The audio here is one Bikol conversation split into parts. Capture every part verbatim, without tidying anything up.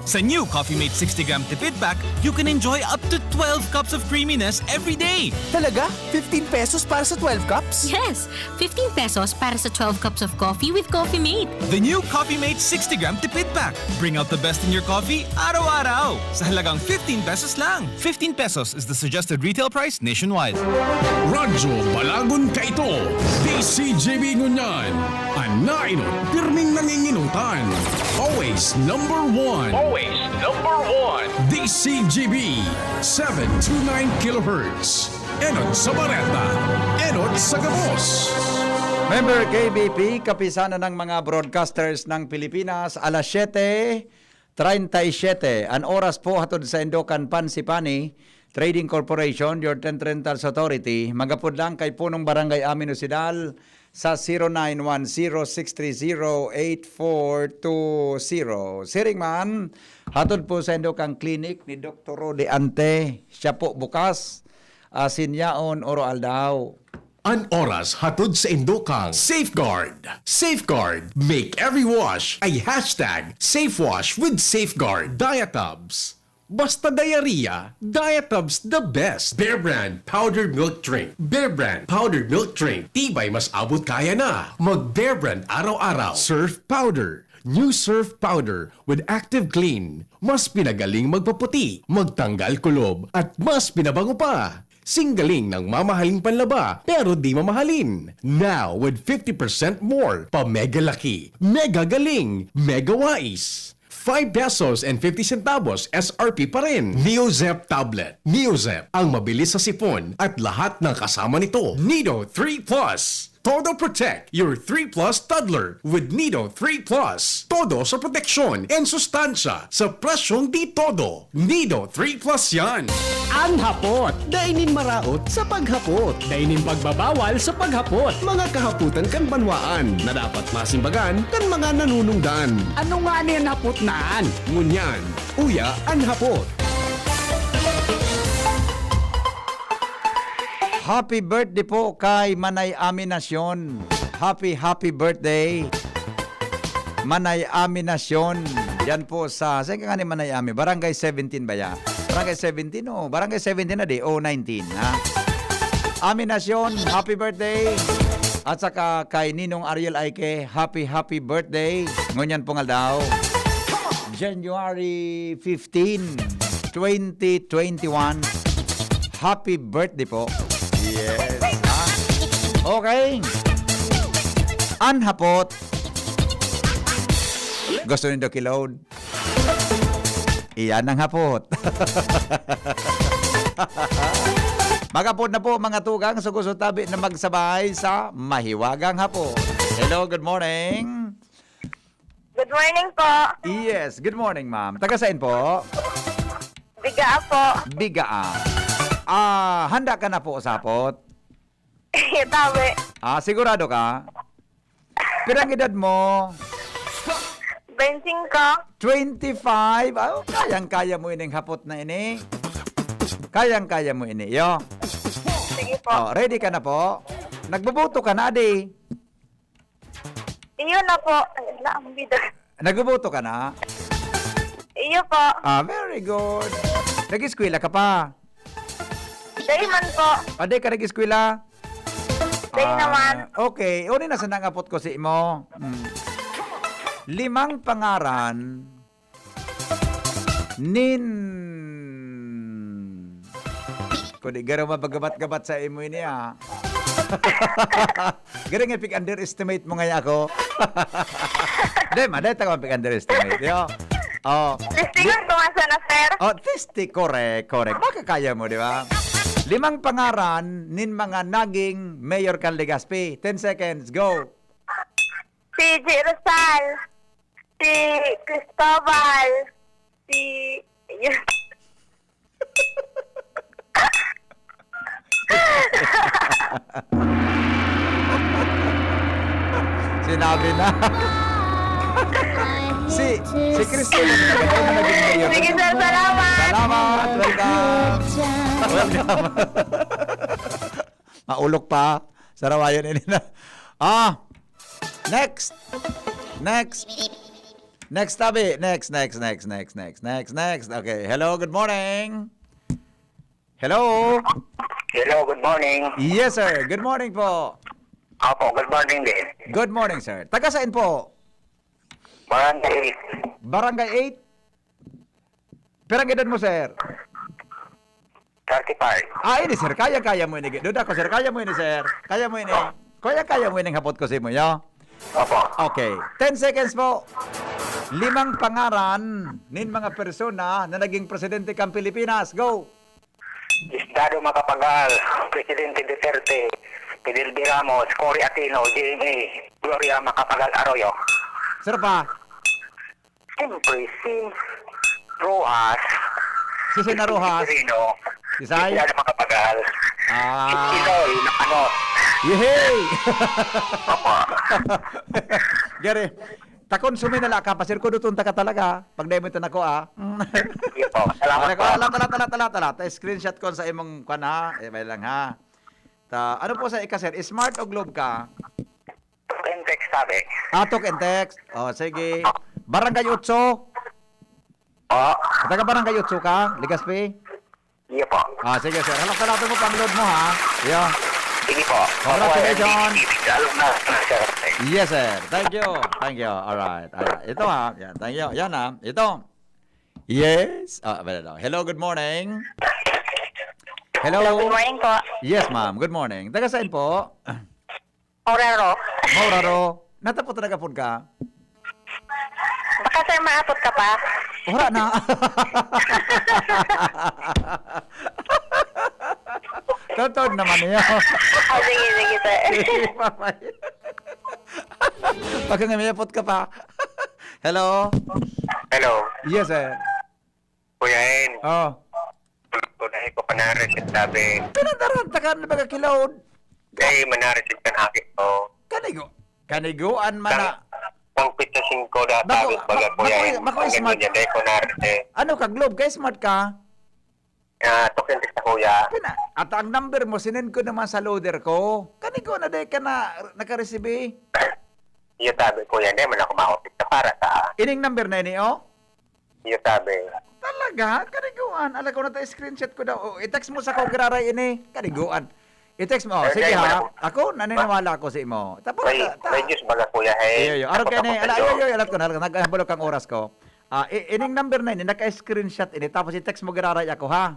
Sa new Coffee Mate sixty gram Tipid Pack, you can enjoy up to twelve cups of creaminess every day. Talaga? Fifteen pesos para sa twelve cups? Yes! Fifteen pesos para sa twelve cups of coffee with Coffee Mate. The new Coffee Mate sixty gram Tipid Pack. Bring out the best in your coffee araw-araw. Sa halagang fifteen pesos lang. Fifteen pesos is the suggested retail price nationwide. Radyo Balagon kaito, D C G B ngunyan. An nainot, pirming nanginginutan. Always number one. Always number one. D C G B, seven two nine kilohertz. Enot sa bareta, enot sa gabos. Member K B P, Kapisanan ng mga Broadcasters ng Pilipinas, alas siyete treinta y siete. An oras po hatod saindo kan Pansipani Trading Corporation, your tent rentals authority. Mag-apod lang kay Punong Barangay Amin Osidal sa zero nine one zero six three zero eight four two zero. Siring man, hatod po saindo kan clinic ni Doktor Rode Ante. Siya po bukas, asin yaon oro aldaw. An oras hatod saindo kan Safeguard. Safeguard. Make every wash a hashtag safe wash with Safeguard. Diatabs. Basta diarrhea, Diatabs the best. Bear Brand Powdered Milk Drink. Bear Brand Powdered Milk Drink. Tibay mas abot kaya na. Mag Bear Brand araw-araw. Surf Powder. New Surf Powder with Active Clean. Mas pinagaling magpaputi, magtanggal kulob, at mas pinabango pa. Singgaling ng mamahaling panlaba, pero di mamahalin. Now, with fifty percent more, pa mega laki, mega galing, mega wais. Five pesos and fifty centavos S R P pa rin. Neozep Tablet. Neozep, ang mabilis sa sipon at lahat ng kasama nito. Nido three plus. Todo Protect your three plus toddler with Nido three plus. Todo sa proteksyon and sustansya sa presyong di todo. Nido three plus yan. An hapot, dai nin maraot sa paghapot. Dai nin pagbabawal sa paghapot. Mga kahapotan kan banwaan na dapat masimbagan kan mga nanunungdan. Ano ngani an hapot na an? Ngunyan, uya an hapot. Happy birthday po kay Manay Aminasyon. Happy, happy birthday, Manay Aminasyon. Diyan po sa, saan ka nga ni Manay Ami? Barangay seventeen ba ya? Barangay seventeen o? Barangay seventeen na di? O nineteen, ha? Aminasyon, happy birthday. At saka kay Ninong Ariel Aike, happy, happy birthday. Ngunyan pong aldaw, January fifteen, twenty twenty-one. Happy birthday po. Yes, ha? Okay. An hapot. Gusto nindo ki-load? Iyan ang hapot. Mag-apod na po, mga tugang, sa gusto tabi na magsabay sa mahiwagang hapot. Hello, good morning. Good morning po. Yes, good morning, ma'am. Taga saan po? Bigaa po. Bigaa. Ah, handa ka na po sa hapot? Tabi. Ah, sigurado ka? Pirang edad mo? Twenty-five. Twenty-five? Ah, kayang-kaya mo ining hapot na ini. Kayang-kaya mo ini, yo. Sige po. Oh, ready ka na po? Nagboboto ka na, di? Iyo na po. Ay, ala, ang bida. Nagboboto ka na? Iyo po. Ah, very good. Nag-eskwela ka pa? Dai man po. Ah, di ka nag-eskwela? Dai Ah, naman. Okay. Uni na sana ang apot ko sa imo. Hmm. Limang pangaran nin, kung di garo mapagabat-gabat sa imo ini, ah. Garo nga pig-underestimate mo ngaya ako. Di, ma, dahil ako pig-underestimate, yo. Oh. Testingon ko nga sana, sir. Oh, testi, correct, correct. Baka kaya mo, di ba? Limang pangaran nin mga naging mayor kan Legazpi. Ten seconds, go. Si J. Rosal, si Cristobal, si... Sinabi na. Si, si Cristobal talaga, ano naging mayor? Sige, sir, salamat. Salamat, welcome. Welcome. Maulok pa. Sarawayan ini na. Ah, next. Next. Next tabi. Next, next, next, next, next, next, next. Okay. Hello, good morning. Hello. Hello, good morning. Yes, sir. Good morning po. Opo, good morning din. Good morning, sir. Taga saan po? Barangay Barangay eight. Pirang edad mo, sir? thirty-five. Ah, ini, sir. Kaya-kaya mo ini. Duda ko, sir. Kaya mo ini, sir. Kaya mo ini. Kaya-kaya mo ini ang hapot ko sa imo, yo? Opo. Okay. Ten seconds po. Limang pangaran nin mga persona na naging presidente kan Pilipinas. Go! Diosdado Macapagal, Presidente Duterte, Fidel B. Ramos, Cory Aquino, J M A, Gloria Macapagal Arroyo. Sir pa? Siyempre, si Rojas. Si Sina Rojas. Sereno. Si Sai? Diosdado Macapagal. Ah. Si Loy, ano. Yehey! Opo. Gary, takon sumi na la ka, pasir ko duton ta ka talaga. Pag dahil mo ito nako, ah. Sige po. Salamat Wala ko, po. Tala, tala, tala, tala, tala. Ta screenshot ko sa imong kwan, ha? Eh, may lang, ha? Ta, ano po sa ika, sir? Smart o Globe ka? Talk and text sabi. Ah, talk and text. Oh, sige. Barangay Otso? O, Taga Barangay Otso ka? Legazpi? iyo po. Ah, sige, sir. Halak-halak mo pang load mo, ha? Yo. Sige po. Congratulations. Opo, M D T V, lalo na, sir. Yes, sir. Thank you. Thank you. All right. Ayan. Ito, ha. Yan. Thank you. Yan, ha. Ito. Yes. Ah, wala daw. Hello, good morning. Hello. Hello, good morning po. Yes, ma'am. Good morning. Taga saan po? Orero. Mauraro. Natapot na kapon ka? Baka sir, maapot ka pa? Wala na. Totoo naman niya. Ah, sige, sige sir. Bye-bye. Baka nga may apot ka pa. Hello? Hello, Yes, sir. Kuya En. Oh. Ko na ko panarin sa sabi. Pinandaran ta ka na baga kilaod. Kay manarin sa kan aki ko. Kanigo. Kaniguan man na. Kang pizza singko da Bako- sabi baga bako- Kuya En. bako- bako Ang smart. ganyan, dahil ko narin eh. Ano ka, Globe? Kay smart ka? Ah, tukin sa kuya. Pina, at ang number mo, sinend ko naman sa loader ko. Kanigo na dahil ka na nakareceive. Iyo sabi kuya, hindi man ako maupit na para sa Ining number na ini, oh? iyo sabi. Talaga? Kaniguan. Alam ko na ta, screenshot ko daw. Oh, i-text mo sa ko, giraray ini. Kaniguan. I-text mo. Oh, Eh, sige dahil ha. wala ko- Ako, naniniwala ko sa imo. Tapos, May, ta- ta- may Diyos baga kuya, hey. Iyo, iyo. Araw Ako kayo ni, tapos ala, na iyo, yun. iyo, alat ko na, nag-abalo kang oras ko. Ah, i- ining number na ini, naka-screenshot ini, tapos i-text mo giraray ako, ha?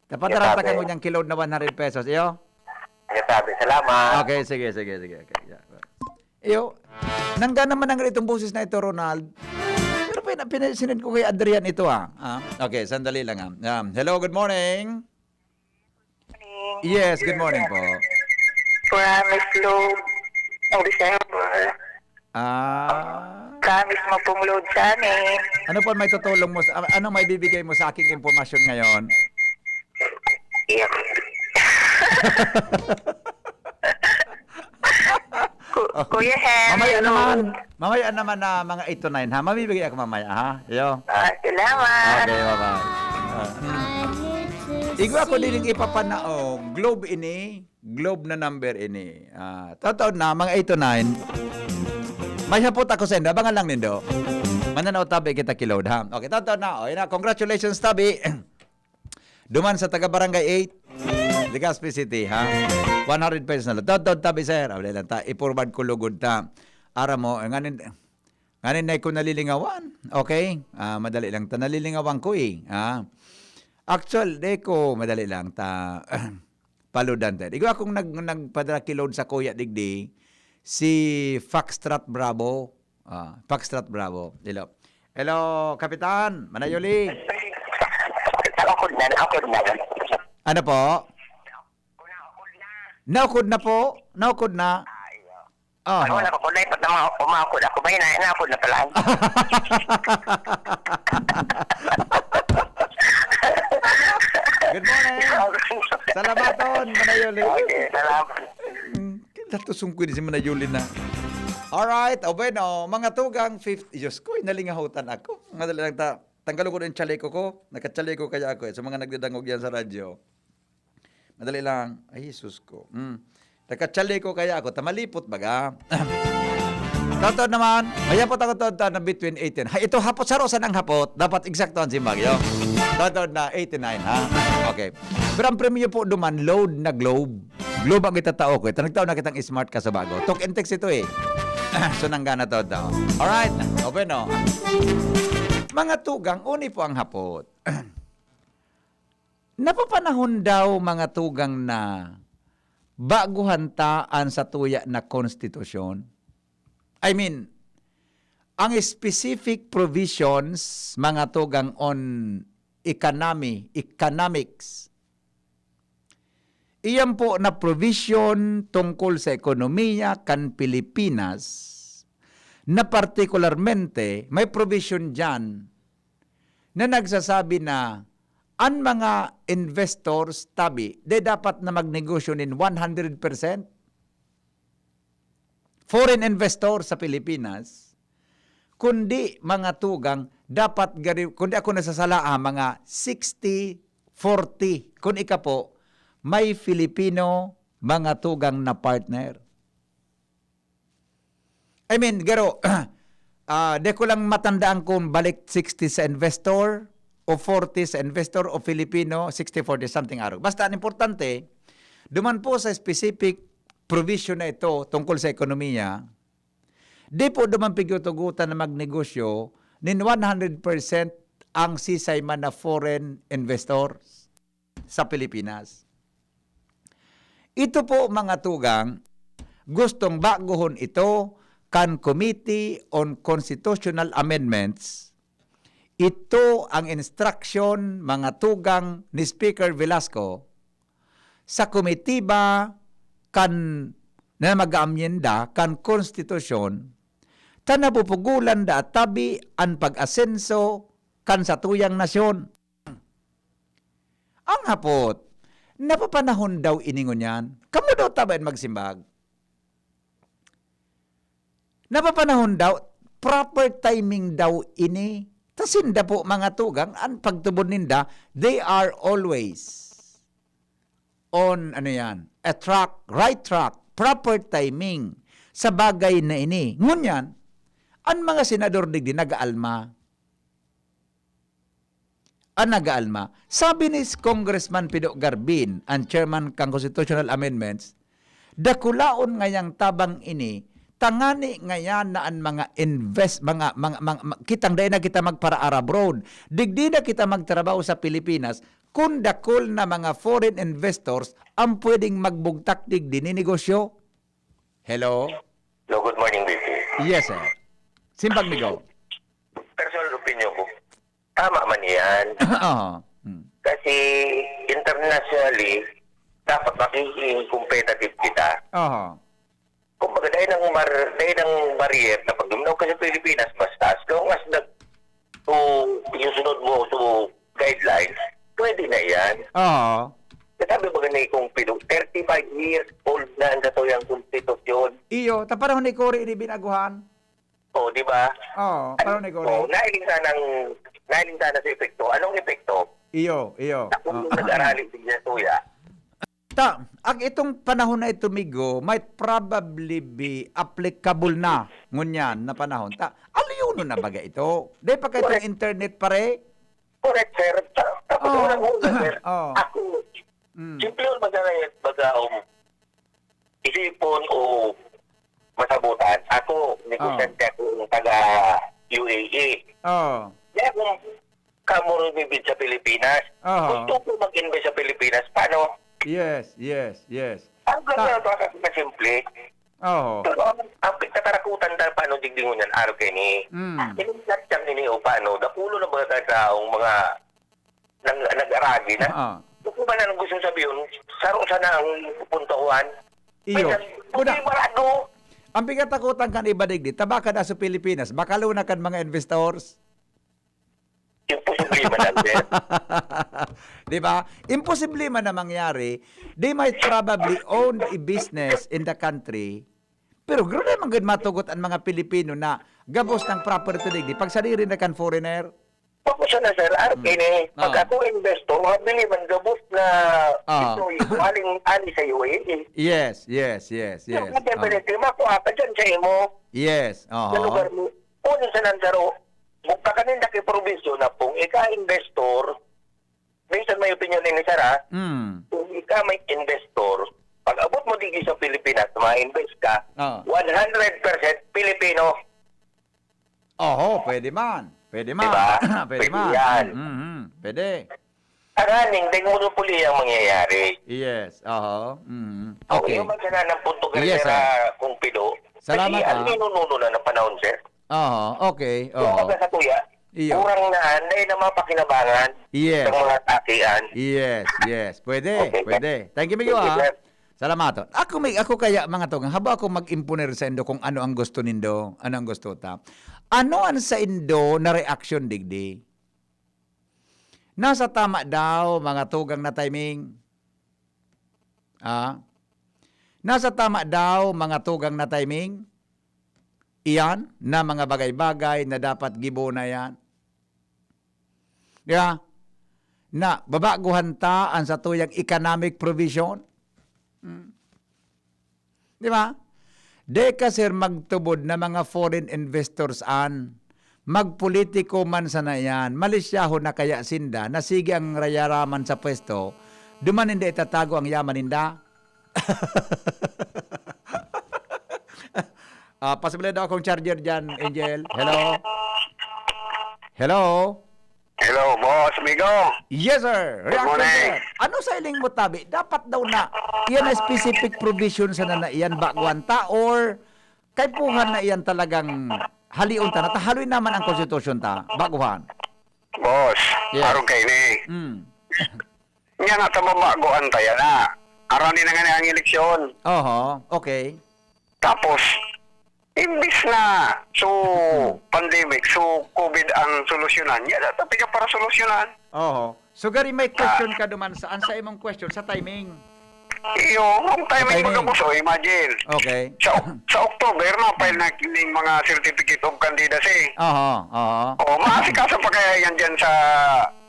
Tapadarata Yes, ka sabi. Ngunyan kilaod na one hundred pesos, iyo? Iyo sabi, salamat. Okay, sige, sige, sige. Okay, yeah. Iyo, nangga naman ang itong boses na ito, Ronald. Pero pina, pina, sinend ko kay Adrian ito, ah. Ah, okay, sandali lang, ah. Um, hello, good morning. Yes, good morning po. Promise load ng December. Ah, Promise mo pong load sa amin. Ano po may tutulong mo? Sa, ano may bibigay mo sa aking impormasyon ngayon? Iyo. Ku- Kuya Hen, Mamaya hello. naman. Mamaya naman na mga eight to nine, ha? Mabibigay ako mamaya, ha? Iyo. Ah, salamat. Okay, bye-bye. Ah. Igwa ko din yung ipapanaog. Globe ini. Globe na number ini. Ah, totoo na, mga eight to nine. May hapot ako sa inyo. Abangan lang nindo. Mananaw tabi kita kilod, ha? Okay, totoo na. O, yun na. Congratulations, tabi. Duman sa taga Barangay eight, Legazpi City, ha? One hundred pesos na lang. Totoo, tabi, sir. Ah, wala lang ta. I-forward ko lugod ta. Ara mo, eh, nganin, nganin na ko nalilingawan. Okay? Ah, madali lang ta. Nalilingawan ko eh. Ah. Actual, di ko madali lang ta. Paludan ta. Igwa akong nag, nagpadala kilod sa kuya digdi, si Foxtrot Bravo. Ah, Foxtrot Bravo. Hello. Hello, Kapitan. Manayuli. Ako na, ako na. Ano po? Naukod na po. Naukod na. Oh. Ako na, ako na, ipat na mga umakod. Ako ba yun? Ay, ako na pala. Good morning. Salamaton, Manayuli. Okay, salamat. Mm, Kinatusong ko ni si Manayuli na. Alright, o bueno, mga tugang fifty. Diyos ko, nalingahutan ako. Madali lang ta. Tanggalon ko na yung chaleco ko. Nagkachaleco kaya ako eh. Sa mga nagdadangog yan sa radyo. Madali lang. Ay, Jesus ko. Mm. Nagkachaleco kaya ako. Tamalipot baga. Totoo naman, mayapot ako totoo na between eighty-nine. Ha, ito hapot, saro sa nang hapot. Dapat eksakto ang simbag, yo. Totoo na eighty-nine, ha? Okay. Pero ang premyo po duman, load na globe. Globe ang itatao ko. Ito, nagtao na kitang smart ka sa bago. Talk and text ito eh. So, nanggana to daw. Alright. O, bueno. Mga tugang, uni po ang hapot. Napapanahon daw, mga tugang, na baguhan ta an satuya na konstitusyon? I mean, ang specific provisions, mga tugang, on economy, economics, iyan po na provision tungkol sa ekonomiya kan Pilipinas, na partikularmente may provision diyan na nagsasabi na an mga investors tabi, di dapat na magnegosyo nin one hundred percent foreign investor sa Pilipinas, kundi, mga tugang, dapat gari-, kundi ako nasasala, ah, mga sixty forty. Kun ika po, may Filipino, mga tugang, na partner. I mean, garo, ah, di ko lang matandaan kung balik sixty sa investor o forty sa investor o Filipino, sixty forty, something arog. Basta, ang importante, duman po sa specific provision na ito tungkol sa ekonomiya, di po duman pigtutugutan na magnegosyo nin one hundred percent ang sisay man na foreign investors sa Pilipinas. Ito po, mga tugang, gustong baguhon ito kan Committee on Constitutional Amendments. Ito ang instruction, mga tugang, ni Speaker Velasco sa komitiba kan, na mag-aamyenda kan konstitusyon, ta nabubugulan da tabi an pag-asenso kan satuyang nasyon. Ang hapot, napapanahon daw ini ngunyan? Kamo daw tabayan magsimbag? Napapanahon daw, proper timing daw ini. Ta sinda po, mga tugang, ang pagtubod ninda, they are always on, ano yan, a track, right track, proper timing sa bagay na ini. Ngunyan, an mga senador digdi nag-aalma. An nag-aalma, sabi ni Congressman Pido Garbin, an chairman kan Constitutional Amendments, dakulaon ngayang tabang ini, tangani ngayan na an mga invest-, mga, mga, mga, mga, kitang dai na kita magparaar abroad, digdi na kita magtrabaho sa Pilipinas, kun dakul na mga foreign investors ang pwedeng magbugtak digdi ni negosyo. Hello? Hello, good morning, B P. Yes, sir. Simbag mi, go. Personal opinion ko, tama man iyan. Oo. Hmm. Kasi internationally, dapat magiging competitive kita. Oho. Kumbaga, dahil ng mar-, dahil ng barrier na pag luminaw ka sa Pilipinas, basta as long as nag-, to, yung sunod mo, to guidelines, pwede na yan. Oo. Sabi ba gani kung pino-, thirty-five years old na ang katuyang konstitusyon? Iyo, ta panahon ni Cory ini binaguhan. Oh, di ba? Oo, panahon ni Cory. Oh, nailing sanang, nailing sana sa epekto. Anong epekto? Iyo, iyo. Sa kung Oo. nag-arali din niya, tuya. Ta, ang itong panahon na ito, Migo, might probably be applicable na ngunyan na panahon. Ta, alyuno na baga ito? Dahil pa kayo Correct. internet, pare? Correct, sir. Ta-, tapos Oh. wala ko, sir. Oh. Ako, Mm. simple yun, magana yun, baga, um, isipon o masabutan. Ako, negosyante Oh. ako ng taga U A E. Oh. Kaya kung kamo rin bibid sa Pilipinas, Aha. gusto ko mag-invest sa Pilipinas, paano? Yes, yes, yes. Ang Ta- ganyan, baka kasimple. Oo. Pero ang, ang pagkatarakutan dahil paano digdingon yan, araw kayo ni, Mm. ilang lahat siyang ini o paano, dapulo na ba sa taong mga nang, nag-aragi na? Oo. Kung ba na gusto sabihin, saro sana ang punto, Juan? Iyo. May nag-, Buda. May marado. Ang pigatakutan kan iba digdi, tabaka da sa Pilipinas, baka luna kan mga investors. Imposible man, Albert. Di ba? Imposible man na mangyari. They might probably own a business in the country, pero garo naman gud matugot ang mga Pilipino na gabos ng property digdi pag sadiri na kan foreigner. Bako sana, sir, R K ni, pag Ah. ako investor, mabili man gabos na Ah. petrolyo, aling, ali sa U A E. Yes, yes, yes, yes. Yung Ah. definitely, makuha ka dyan sa imo, Yes, sa oho. lugar mo. Kung sa Lanzaro, bukta ka ninda kay probinsya na pong ika-investor, based on my opinion ini, sir, ah, Mm. kung ika may investor, pag abot mo digi sa Pilipinas, ma-invest ka, Ah. one hundred percent Pilipino. Oho, pwede man. Pwede man. Diba? Pwede Pwede man. yan. Mm, mm, pwede. Tanganing, dahil monopoly ang mangyayari. Yes, oho. Mm. Okay. Okay. Yung magkana ng punto Yes, sir. Kung pido, Salamat, kasi ah. ang inununo na ng panahon, sir. Oho, okay. Yung Oho. mga sa kuya, Iyo. kurang na, dahil na mapakinabangan Yes. ng mga takian. Yes, yes. Pwede, Okay, sir. pwede. Thank you, Migo, Thank you, ah. sir. Salamaton. Ako may, ako kaya, mga tugang, habo ako mag-imponer sa indo kung ano ang gusto nindo, ano ang gusto ta. Ano ang sa indo na reaksyon digdi? Nasa tama daw, mga tugang na timing. Ah? Nasa tama daw, mga tugang na timing. Iyan na mga bagay-bagay na dapat gibo na yan. Di ba? Na babaguhan ta an satuyang economic provision. Hmm. Di ba? Di ka, sir, magtubod na mga foreign investors an magpolitiko man sana iyan, malisyahon na kaya sinda na sige ang rayaraman sa pwesto, duman ninda itatago ang yaman ninda. Ah, posible daw akong charger dyan, Angel. Hello? Hello? Hello, boss Migo. Yes, sir. Good Reaction, morning. sir. Ano sa iling mo, tabi? Dapat daw na iyan na specific provision sana na iyan baguhan ta or kaipuhan na iyan talagang halion ta na ta haloy naman ang konstitusyon ta baguhan? Boss, Yes. arong kaini. Mm. Niya nga ta mabaguhan ta yan, ah. Arani na nga na ang eleksyon. Oho, okay. Tapos, imbis na so Hmm. pandemic, so COVID ang solusyonan, niya na ta piga para solusyonan. Oho. So, gari may Ah. question ka duman sa, an sa imong question, sa timing. Iyo, ang timing Timing. mo gabos, oh, imagine. Okay. Sa, sa October, ma-file na ning mga certificate of candidacy. Oho, oho. Oh, maasikaso pa kaya yan dyan sa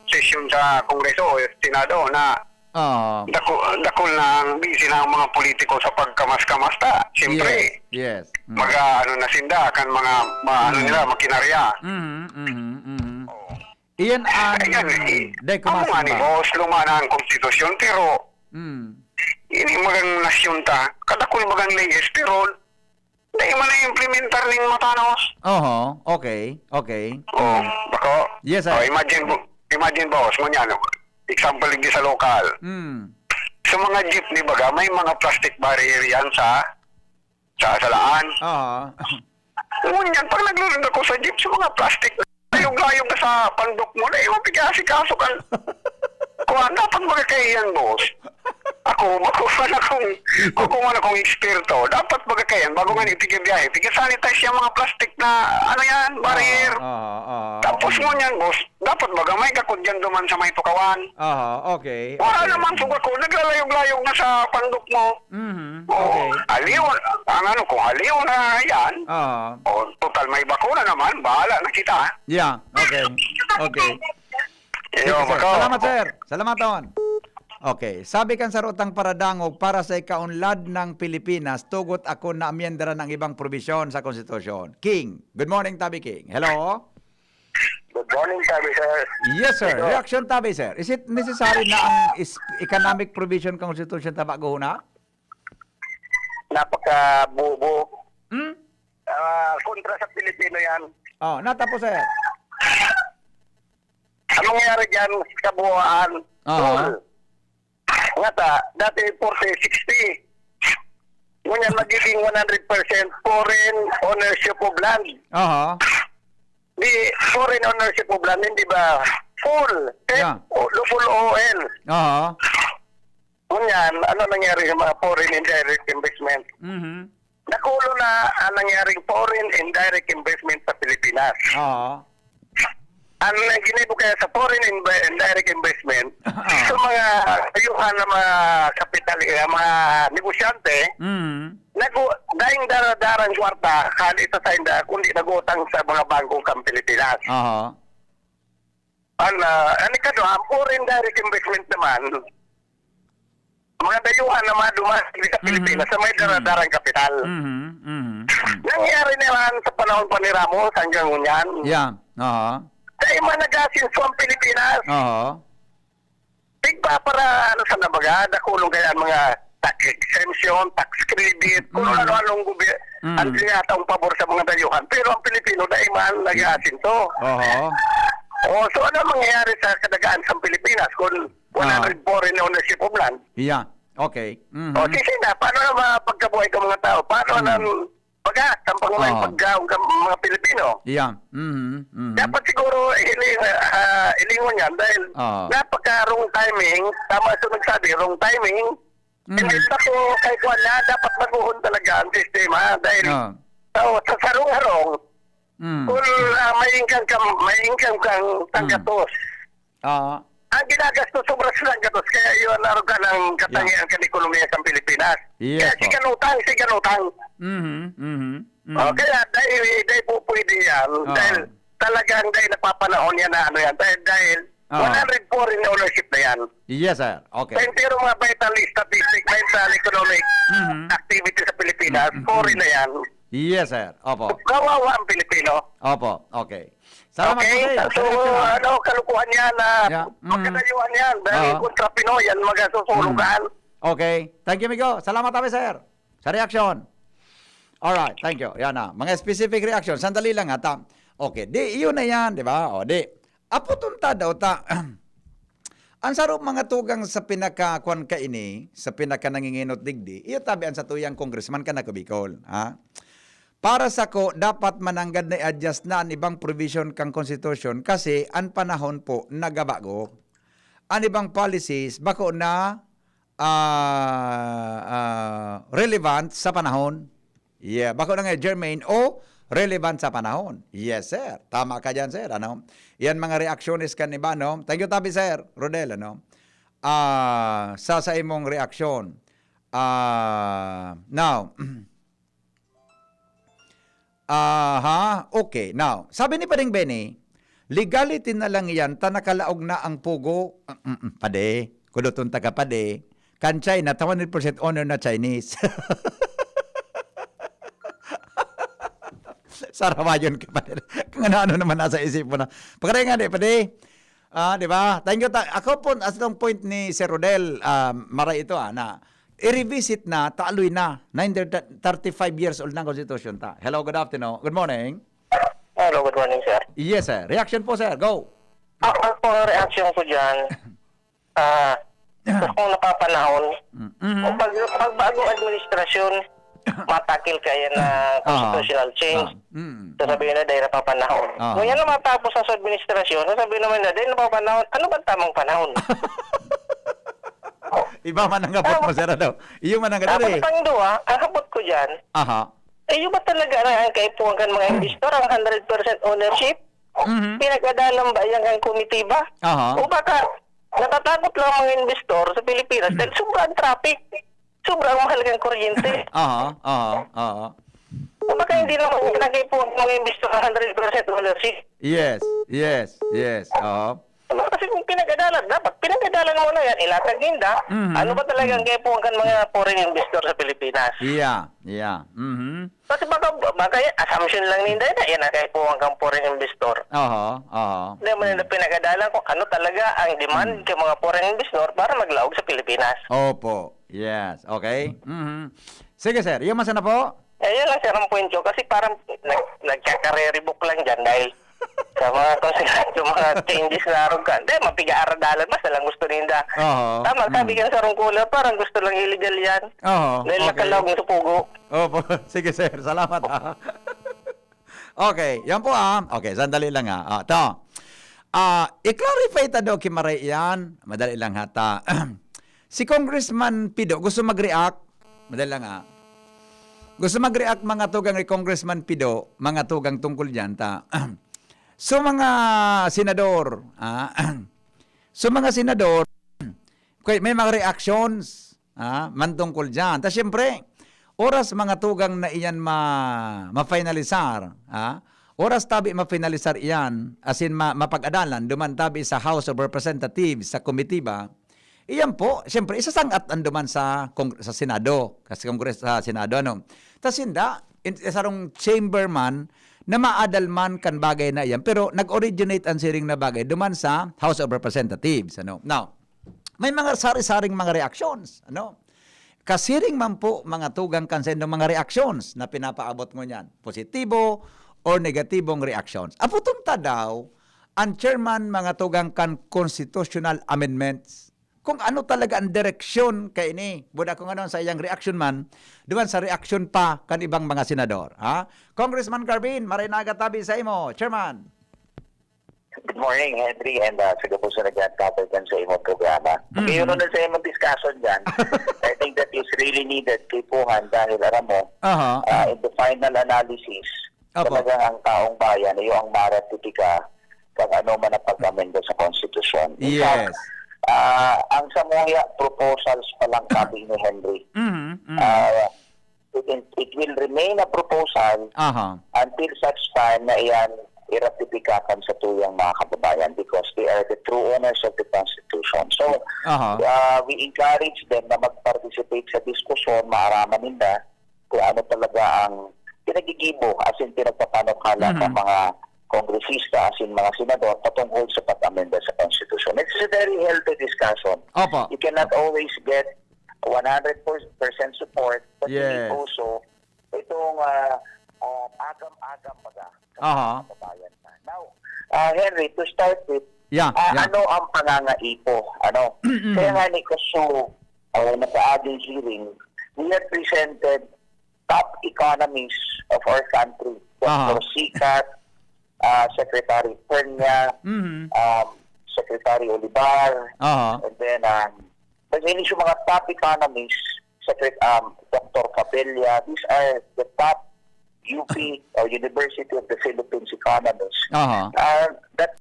sesyon sa Kongreso o Senado na Oo. dako-, dakul na ang busy na ang mga politiko sa pagkamas-kamas ta. Siyempre, Yes, yes. Mm. mag-aano na sinda, kan mga, ma-, ano Mm. nila, makinarya. Mhm, mhm, mhm. Oo. Iyan ang Ayan, eh. dai ko Amo nga ni masimba. boss, luma na ang konstitusyon, pero Mm. ini magang nasyon ta, kadakul magang leyes, pero dai man na-implementar ning matanos. Oho, okay, okay. Oh, bako? Yes, sir. Oh, imagine, bo-, imagine, boss, ngunyan, no? Example, digdi sa lokal. Mm. Sa mga jeepney, baga, may mga plastic barrier yan sa, sa salaan. Oho. Ngunyan, pag naglulunod ako sa jeep, sa mga plastic, layog-layog na sa pandok mo, na iwan pigasikaso kan kuwan, dapat magkakaiyan, boss. Ako, ako man akong, ako man akong eksperto. Dapat magkakaiyan, bago nga itigabiyahe, tiga-sanitize yung mga plastic na, ano yan, barrier. Oo, oo, oo. Tapos mo niyan, boss, dapat baga may kakudyan duman sa may tukawan. Aha, okay, Wala okay. naman, suga ko, naglalayog-layog na sa pandok mo. Mhm, Oo, okay. aliw, ang ano ko, aliw na yan. Aha. O, total may bakuna naman, bahala na kita. Yeah, okay. Okay. Iyo, Sige, sir. bako. Salamat, sir. Salamaton. Okay. Sabi kan sarutang paradangog, para sa ikaunlad ng Pilipinas, tugot ako na amyendaran ang ibang probisyon sa konstitusyon. King. Good morning, Tabi King. Hello? Good morning, Tabi, sir. Yes, sir. Ito. Reaction, Tabi, sir. Is it necessary na ang is-, economic provision kan konstitusyon ta bago na? Napakabobo. Hmm? Ah, kontra sa Pilipino yan. Oh, natapos, sir. Anong nangyari dyan sa kabuuan? Aha. Tol, nga ta, dati forty sixty. Ngunyan magiging one hundred percent foreign ownership of land. Aha. Di, foreign ownership of land, hindi ba full? Yeah. O, double O L. Aha. Ngunyan, ano nangyari sa mga foreign indirect investment? Mhm. Nakulo na ang nangyaring foreign indirect investment sa Pilipinas. Oo. Ang ginibo kaya sa foreign inv-, indirect investment, Oo. sa mga kayuhan ng mga kapital, eh, mga negosyante, Mm. nagu-, daing dara-darang kwarta, hali sa sainda, kundi nag-utang sa mga bangko kang Pilipinas. Oo. An, ah, an ikadua, ang foreign direct investment naman, mga dayuhan na maduman sa Pilipinas sa may daradarang kapital. Mhm, mhm, mhm. Nangyari na yan sa panahon pa ni Ramos hanggang ngunyan. Yeah. Aha. Dai man nag-asenso ang Pilipinas. Aha. Tigpa para ano sa nabaga, dakulong kaya ang mga tax exemption, tax credit, kung Mm. ano-anong gobi- Mm. ang tinataong pabor sa mga dayuhan. Pero ang Pilipino, dai man nag-aasinto. Oho. O, so ano mangyayari sa kadagaan sa Pilipinas kung Ah. one hundred foreign ownership of land? Yeah. Okay. Mhm. O, sisi na, paano na mapagkabuhay ka mga tao? Paano Mm. na baga, tampang na yung Ah. pagkaon ka mga Pilipino? Yeah. Mhm. Mhm. Dapat siguro hiling, ah, hilingon yan dahil Ah. napaka wrong timing. Tama sa nagsabi, wrong timing. Mhm. Hindi pa ko kay kuwan na dapat baguhon talaga ang sistema dahil Ah. so, sa sarong-harong, Mm. kung ah, may income kang, may income kang tanggatos, Ah. ang ginagastos sobra sa tanggatos, kaya yun ang ka ng katangian kan ekonomiya sa Pilipinas. Yes, Kaya po. sigan utang, sigan utang. Mhm. Mhm. Mhm. O, kaya dahil, dahil po pwede yan, Ah. dahil talagang dahil napapanahon yan na ano yan, dahil, dahil Ah. one hundred foreign ownership na yan. Yes, sir. Okay. Sa entero mga vital statistic, vital economic Mhm. activity sa Pilipinas, Mhm. foreign na yan. Yes, sir. Opo. Kawawa ang Pilipino. Opo. Okay. Salamat Okay? po, sir. So, Salamat, sir. Ano, kalukuhan yan na Yeah. Mm. pagkadayuhan yan dahil Oo. kontra Pinoy yan, mga susulugan. Okay. Thank you, amigo. Salamat kami, sir. Sa reaksyon. Alright, thank you. Yan na. Mga specific reaction. Sandali lang, ha, ta. Okay. Di, yun na yan, di ba? O, di. Apo tunta daw ta. Ang sarong mga tugang sa pinaka, kwan kaini, sa pinaka nanginginot digdi, iyo tabi ang satuyang congressman kan Ako Bicol, ha? Para sako, dapat mananggad na i-adjust na an ibang provision kan Constitution kasi an panahon po nagabago. An ibang policies bako na, ah, ah, relevant sa panahon. Yeah, bako na nga germane o relevant sa panahon. Yes, sir. Tama ka diyan, sir, ano? Yan mga reaksyones kan iba, no? Thank you tabi, sir Rodel, ano? Ah, sa, sa imong reaksyon. Ah, now, aha, okay. Now, sabi ni Pading Benny, legality na lang yan, ta nakalaog na ang pugo. Mm, mm, pade, kudoton taga pade. Kan China, ta one hundred percent owner na Chinese. Sarawayon ka, pade. Kung ano-ano naman nasa isip mo na. Pagkaray nga, di, pade. Ah, di ba? Thank you. Ta- ako po, as long point ni Sir Rodel, ah, maray ito, ah, na i-revisit na, taaloy na. Ninety, thirty-five years old na ang constitution ta. Hello, good afternoon. Good morning. Hello, good morning, sir. Yes, sir. Reaction po, sir. Go. Ako, ang reaction ko dyan, ah, kung napapanahon, Mm, mhm. kung pag, pag bagong administrasyon, matakil kaya na Ah. constitutional change. Ah, mm. Sasabihin na dahil napapanahon. Ah. Ngunyan na matapos sa administrasyon, sasabihin naman na dahil napapanahon. Ano bang tamang panahon? Iba man ang abot mo, sir, ano? Iyo man ang Tapos kadali. Pang duwa, ang habot ko dyan, Aha. eh, yung ba talaga na ang kaipuhan kan mga investor, ang hundred percent ownership? Mhm. Pinagadalan ba yan ang komitiba? Aha. O baka natatakot lang ang mga investor sa Pilipinas dahil sobrang traffic, sobrang mahal ng kuryente. Aha, aha, aha. O baka hindi naman yung nag-ipuan ng mga investor ng hundred percent ownership. Yes, yes, yes. Aha. Diba? Kasi kung pinagadalan, dapat pinagadalan mo na yan, ilatag ninda. Mhm. Ano ba talaga ang kaipuhan kan mga foreign investor sa Pilipinas? Yeah, yeah. Mhm. Kasi baka, baka yan, assumption lang ninda yan, yan ang kaipuhan kang foreign investor. Aha, aha. Hindi mo nila pinagadalan kung ano talaga ang demand Hmm. ng mga foreign investor para maglaog sa Pilipinas. Opo. Yes. Okay. Mhm. Sige, sir. Iyo man sana po. Eh, yun lang, sir, ang point ko. Kasi parang nag, nagkakareribok lang dyan dahil sa mga, sa mga changes na arog ka. Hindi, mapiga-aradalan, basta lang gusto ninda. Oo. Tama, sabi Mm. ka sa sarong caller, parang gusto lang illegal yan. Oo. Dahil Okay. nakalaog yung supugo. Opo. Sige, sir. Salamat, ha. Okay. Yan po, ah. Okay, sandali lang, ah. Ah, to. Ah, i-clarify ta daw ki Maray yan. Madali lang, ha, ta. Si Congressman Pido, gusto mag-react? Madali lang, ah. Gusto mag-react mga tugang ni Congressman Pido, mga tugang tungkol dyan, ta. So, mga senador, ah, so, mga senador, kay may mga reactions, ah, man tungkol dyan. Ta, siyempre, oras mga tugang na iyan ma-, ma-finalisar, ah, Oras tabi mafinalisar iyan, asin ma-, mapag-adalan, duman tabi sa House of Representatives, sa komitiba, iyan po, siyempre, isasang-at an duman sa Kong-, sa Senado, sa Kongres-, sa Senado, ano. Tas sinda, in-, sarong chamber man, na maadal man kan bagay na iyan, pero nag-originate an siring na bagay duman sa House of Representatives, ano. Now, may mga sari-saring mga reactions, ano. Kasiring man po, mga tugang, kan saindong mga reactions na pinapaabot ngunyan, positibo or negatibong reactions. Apoton ta daw an chairman, mga tugang, kan constitutional amendments, kung ano talaga ang direksyon kaini. Buda kung ano ang sa iyang reaksyon man, duman sa reaksyon pa kan ibang mga senador, ha? Congressman Carbin, maray na tabi sa imo, chairman. Good morning, Henry, and, ah, sa gabos na nagtatapay kan sa imong programa. Mhm. Ngayon na sa imong discussion dyan, I think that is really needed kay Puhan dahil alam mo, Aha. ah, in the final analysis, Opo. talagang ang taong bayan, iyo ang maratipika kung ano man ang pag-amenda sa konstitusyon. In fact, Yes. ah, ang samuya proposals pa lang sabi ni Henry. Mhm, mhm. Ah, it, it will remain a proposal Aha. until such time na iyan iratipika kan sa tuyang mga kababayan because they are the true owners of the Constitution. So, Aha. ah, we encourage them na mag-participate sa diskusyon, maaraman ninda kung ano talaga ang pinagigibo, as in pinagpapanukala ng Mhm. mga kongresista, as in mga senador, patungkol sa pag-amenda sa Constitution. It's a very healthy discussion. Opo. You cannot always get one hundred percent support, but you need Yes. also itong, ah, ah, agam-agam baga sa Aha. mga kababayan na. Now, ah, Henry, to start with, Yeah, ah, yeah. ano ang pangangaipo? Ano? Mm-mm. Kaya nga ni Kuso, ah, nakaaging hearing, we have presented top economies of our country. Aha. Doctor Sikat, ah, Secretary Pernia, Mhm. um, Secretary Olivar, Aha. and then, um, pag-inis yung mga top economies, Secret-, um, Doctor Cabella, these are the top U P or University of the Philippines economists. Aha. Uh, that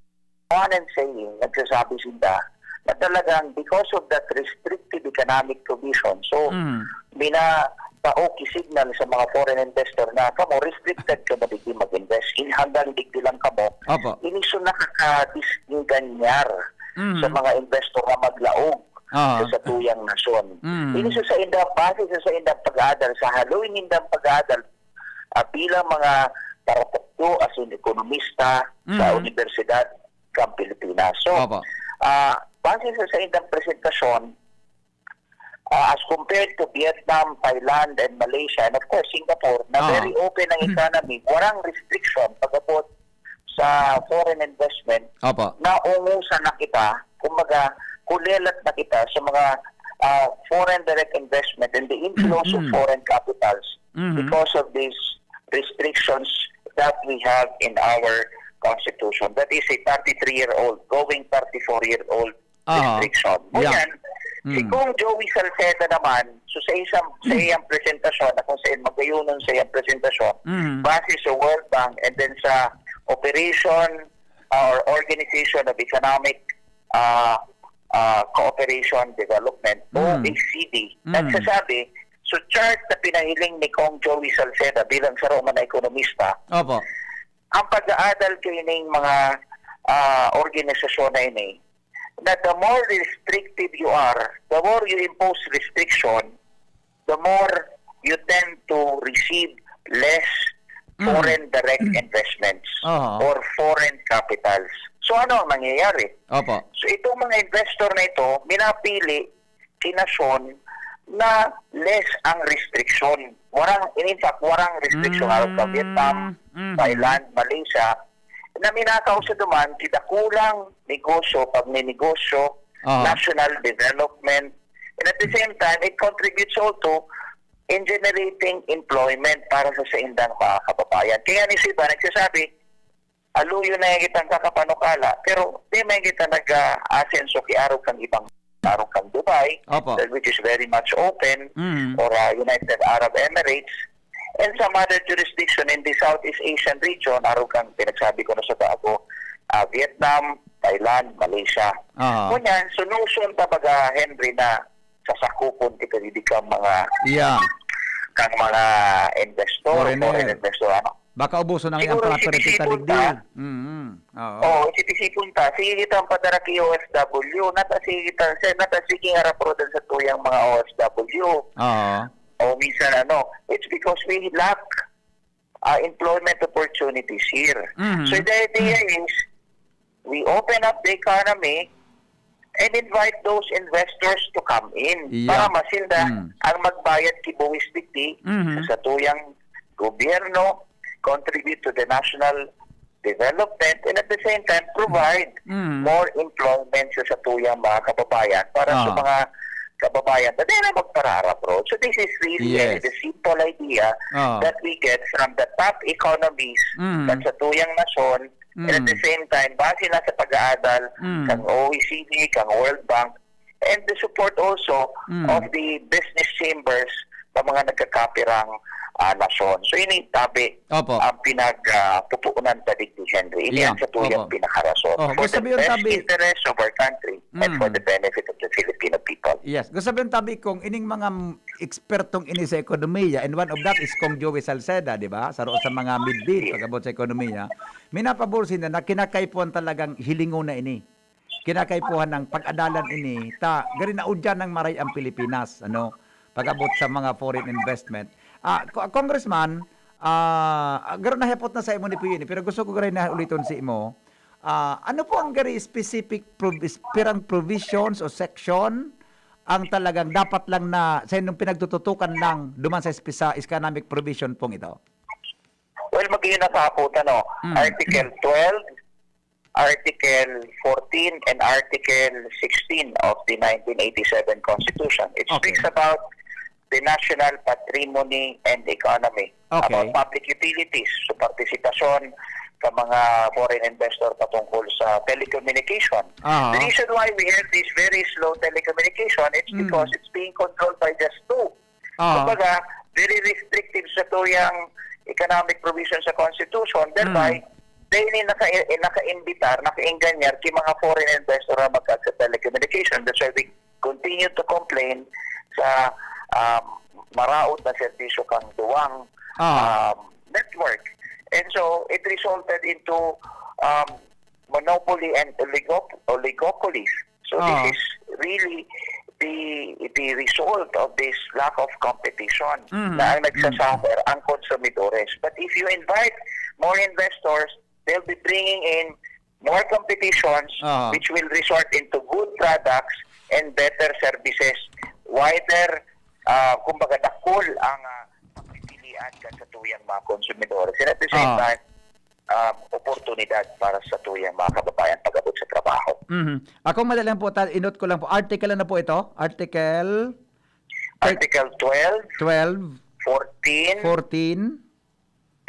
one and saying, nagsasabi sila na talagang because of that restrictive economic provision, so, Mm. minatao ki signal sa mga foreign investor na, "Kamo, restricted kamo digdi mag-invest. In, hanggang digdi lang kamo." Opo. Ini so nakakadisenganyar Mm. sa mga investor na maglaog Aha. sa satuyang nasyon. Mm. Ini so sa inda, base sa, sa indang pag-aadal, sa haloy nindang pag-aadal, ah, bilang mga paratukdo, as in ekonomista sa Mm. Universidad kan Pilipinas. So, Opo. ah, base sa, sa indang presentasyon, ah, as compared to Vietnam, Thailand, and Malaysia, and of course, Singapore, na Aha. very open ang Mm. economy, warang restriction pag-abot sa foreign investment, Opo. naungusan na kita, kumbaga, kulelat na kita sa mga, ah, foreign direct investment and the inflows of Mm-mm. foreign capitals Mhm. because of these restrictions that we have in our constitution. That is a thirty-three-year-old, going thirty-four-year-old Aha. restriction. Yeah. Ngunyan, si Mm. Cong Joey Salceda naman, so sa isang, sa iyang presentasyon, na kung saan magayunon sa iyang presentasyon, Mhm. base sa World Bank and then sa Operation, uh, or Organization of Economic, uh, uh, Cooperation Development, Mm. O E C D, Mm. nagsasabi, so chart na pinahiling ni Cong Joey Salceda bilang saro man na ekonomista, Opo. ang pag-aadal kaining mga, ah, organisasyon na ini, na the more restrictive you are, the more you impose restriction, the more you tend to receive less Mm. foreign direct Mm. investments Aha. or foreign capitals. So, ano ang nangyayari? Opo. So, itong mga investor na ito, minapili kinasyon na less ang restriction. Warang, in fact, warang restriction. Mm, Arog ka Vietnam, mhm. Thailand, Malaysia, na minakausad naman si dakulang negosyo, pagnenegosyo, Aha. national development. And at the same time, it contributes also in generating employment para sa saindang mga kababayan. Kaya ni Siba nagsasabi, aluyon na yan kitang kakapanukala, pero di man kita nag-aasenso ki arog kang ibang, arog kang Dubai, Opo. that which is very much open, Mm. or, uh, United Arab Emirates, and some other jurisdiction in the Southeast Asian region, arog kang pinagsabi ko na sa bago, uh, Vietnam, Thailand, Malaysia. Aha. Ngunyan, so notion ta baga, Henry, na sasakupon kita digdi kang mga Yeah. kang mga investor, Foreigner. foreign investor, ano. Baka ubuson na ang Siguro property isip-isipon ta digdi. ta. Mm, oo. Oo, isip-isipon ta. Sige kita ang padara ki O F W. Nata sige kita, sa, nata sige nga rapro dan sa tuyang mga O F W. Oo. O minsan ano, it's because we lack, ah, employment opportunities here. Mhm. So the idea is, we open up the economy and invite those investors to come in Yeah. para masinda Mm. ang magbayad ki buwis digdi Mhm. sa satuyang gobyerno, contribute to the national development, and at the same time, provide Mm. more employment sa satuyang mga kababayan para sa Ah. mga kababayan na di na magparaarap road. So this is really Yes. the simple idea Ah. that we get from the top economies Mm. sa satuyang nasyon, and at the Mm. same time, base na sa pag-aadal Mm. kang O E C D, kang World Bank, and the support also Mm. of the business chambers sa mga nagkakapirang, ah, nasyon. So, ini tabi Opo. ang pinag, ah, pupuunan ta digdi, Henry. Ini Yeah. ang satuyang Opo. pinakarason Oh, for gusto the sabihin, best tabi interest of our country and for Mm. the benefit of the Filipino people. Yes. Gusto sabihin, tabi, kung ining mga ekspertong ini sa ekonomiya, and one of that is Kong Joey Salceda, di ba? Saro sa mga midbit, Yes. pag-abot sa ekonomiya, minapabor sinda na kinakaipuhan talagang hilingon na ini. Kinakaipuhan ng pag-adalan ini, ta gari naudyan ng maray ang Pilipinas, ano, pag-abot sa mga foreign investment. Ah, Co-, Congressman, ah, garo nahepot na sa imo ni Puyini, pero gusto ko gari na uliton si imo. Ah, ano po ang gari specific prov-, pirang provisions o section ang talagang dapat lang na sa inyong pinagtututukan lang duman sa espe-, sa economic provision pong ito? Well, mag-iinasapot, ano, Mm. Article twelve, Article fourteen, and Article sixteen of the nineteen eighty-seven Constitution. It Okay. speaks about the national patrimony and economy, Okay. about public utilities, so partisipasyon sa mga foreign investor patungkol sa telecommunication. Aha. The reason why we have this very slow telecommunication, it's Mm. because it's being controlled by just two. Ah. Kumbaga, very restrictive sa tuyang economic provision sa Constitution. Thereby, Mm. dahil ni naka-, naka-imbitar, naka-enganyar ki mga foreign investor na magkag sa telecommunication. That's why we continue to complain sa, um, maraot na serbisyo kang duwang, Ah. um, network. And so, it resulted into, um, monopoly and oligop-, oligopolies. So, Ah. this is really the, the result of this lack of competition Mm, na ang mm. nagsasuffer ang konsumidores. But if you invite more investors, they'll be bringing in more competitions Ah. which will result into good products and better services, wider, ah, kumbaga, dakul ang, ah, pipilian kan sa tuyang mga konsumidores. And at the same Ah. time, um, oportunidad para sa tuyang mga kababayan pag-abot sa trabaho. Mhm. Ako, madali lang po, ta-, inot ko lang po. Article ano po ito? Article Article twelve, twelve, fourteen, fourteen,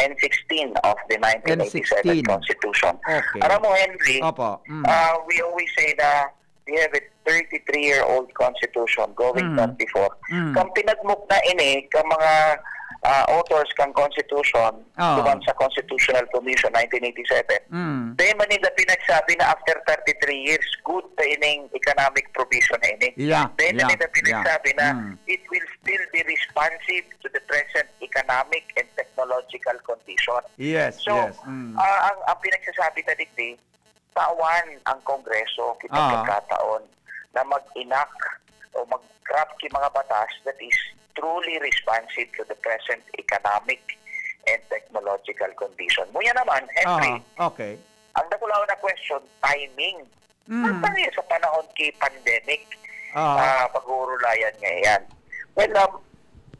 and sixteen of the nineteen eighty-seven and sixteen. Constitution. Okay. Alam mo, Henry, Opo. Mm. ah, we always say na we have a thirty-three-year-old constitution going Mm. thirty-four. Mm. Kang pinagmukna ini, kang mga, ah, authors kang constitution, Oo. duman sa Constitutional Commission nineteen eighty-seven, Mm. dahil man nila pinagsabi na after thirty-three years, good pa ining economic provision na ini. Yeah, Dahil yeah, nila pinagsabi yeah. na Mm. it will still be responsive to the present economic and technological condition. Yes, So, yes. Mm. ah, ang, ang pinagsasabi ta digdi, tawan ang Kongreso, kita Ah. pagkataon na mag-enact o mag-craft ki mga batas that is truly responsive to the present economic and technological condition. Ngunyan naman, Henry, Ah, okay. ang dakulaon na question, timing. Mm. Nasa niya sa panahon ki pandemic, Ah. ah, pag-uurulayan niya yan. Well, um,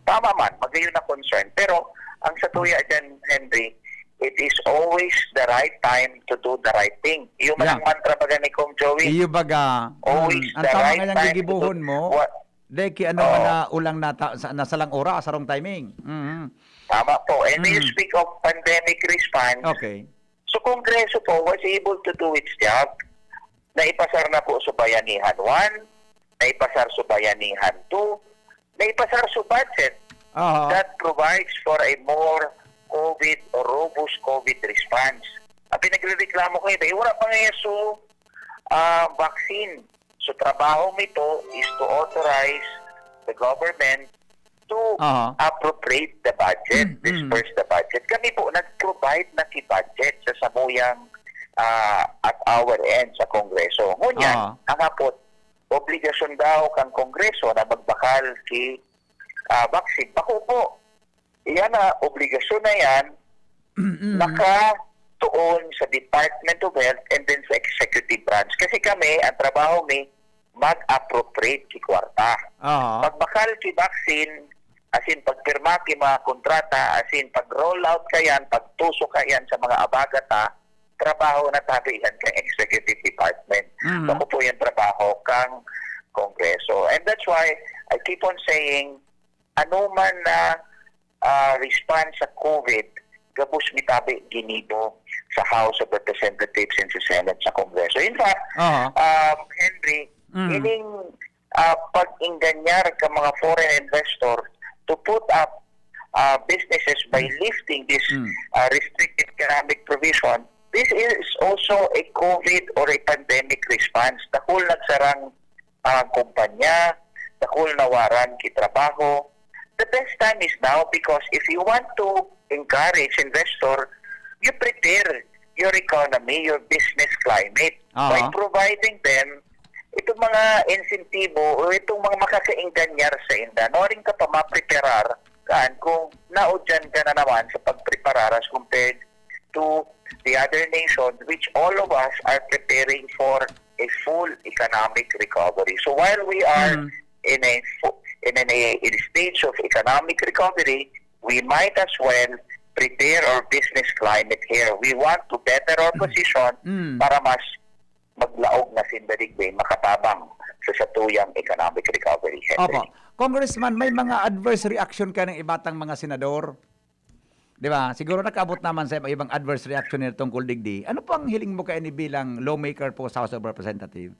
tama man, magayon na concern. Pero, ang sa tuya dyan, Henry, it is always the right time to do the right thing. Yung Yeah. malang mantra baga ni Kong Joey, Iyo baga, always mm, ang the tama right nga niyang time to do gigibohon mo, what dahil ki ano Oo. na ulang nata-, sa, na salang oras, sarong timing. Mm. Tama po. And when you Mm. speak of pandemic response, Okay. so Kongreso po was able to do its job. Naipasar na po sa Bayanihan one, naipasar sa Bayanihan two, naipasar sa budget Aha. that provides for a more COVID or robust COVID response. Ang pinagrereklamo ko, iba, wala pa nga yan so, ah, vaccine. So, trabaho mi po is to authorize the government to Aha. appropriate the budget, Mm, mm. disperse the budget. Kami po, nag-provide na ki budget sa samuyang, ah, at our end sa Kongreso. Ngunyan, Aha. ang hapot, obligasyon daw kang Kongreso na magbakal ki, ah, vaccine. Bako po, iyan na, obligasyon na yan, Mm. nakatuon sa Department of Health and then sa executive branch. Kasi kami, ang trabaho mi, mag-appropriate ki kwarta. Aha. Pagbakal ki vaccine, as in, pagpirma ki mga kontrata, as in, pag-roll out ka yan, pagtusok ka yan sa mga abagata, trabaho na tabi yan kang executive department. Mhm. Bako po yung trabaho kang Kongreso. And that's why I keep on saying, ano man na, ah, response sa COVID, gabos mi tabi ginibo sa House of Representatives and sa Senate, sa Kongreso. In fact, Aha. um, Henry, Mm. ining, ah, pag-engañar ka mga foreign investor to put up, ah, businesses by Mm. lifting this, Mm. ah, restricted economic provision, this is also a COVID or a pandemic response. Dakul nagsarang, ah, kumpanya, dakul nawaran ki trabaho. The best time is now because if you want to encourage investor, you prepare your economy, your business climate by Aha. providing them itong mga insentibo o itong mga makakaenganyar sa inda. Nuaring ka pa mapreparar kaan kung naudyan ka na naman sa pagpreparar as compared to the other nations, which all of us are preparing for a full economic recovery. So while we are Mm. in a fu-, in a, in a stage of economic recovery, we might as well prepare our business climate here. We want to better our Mm. position Mm. para mas maglaog na sinda digdi, makatabang sa satuyang economic recovery, Henry. Opo. Congressman, may mga adverse reaction ka ng ibatang mga senador? Di ba? Siguro nakaabot naman sa ibang adverse reaction nila tungkol digdi. Ano po ang hiling mo kaini bilang lawmaker po sa House of Representatives?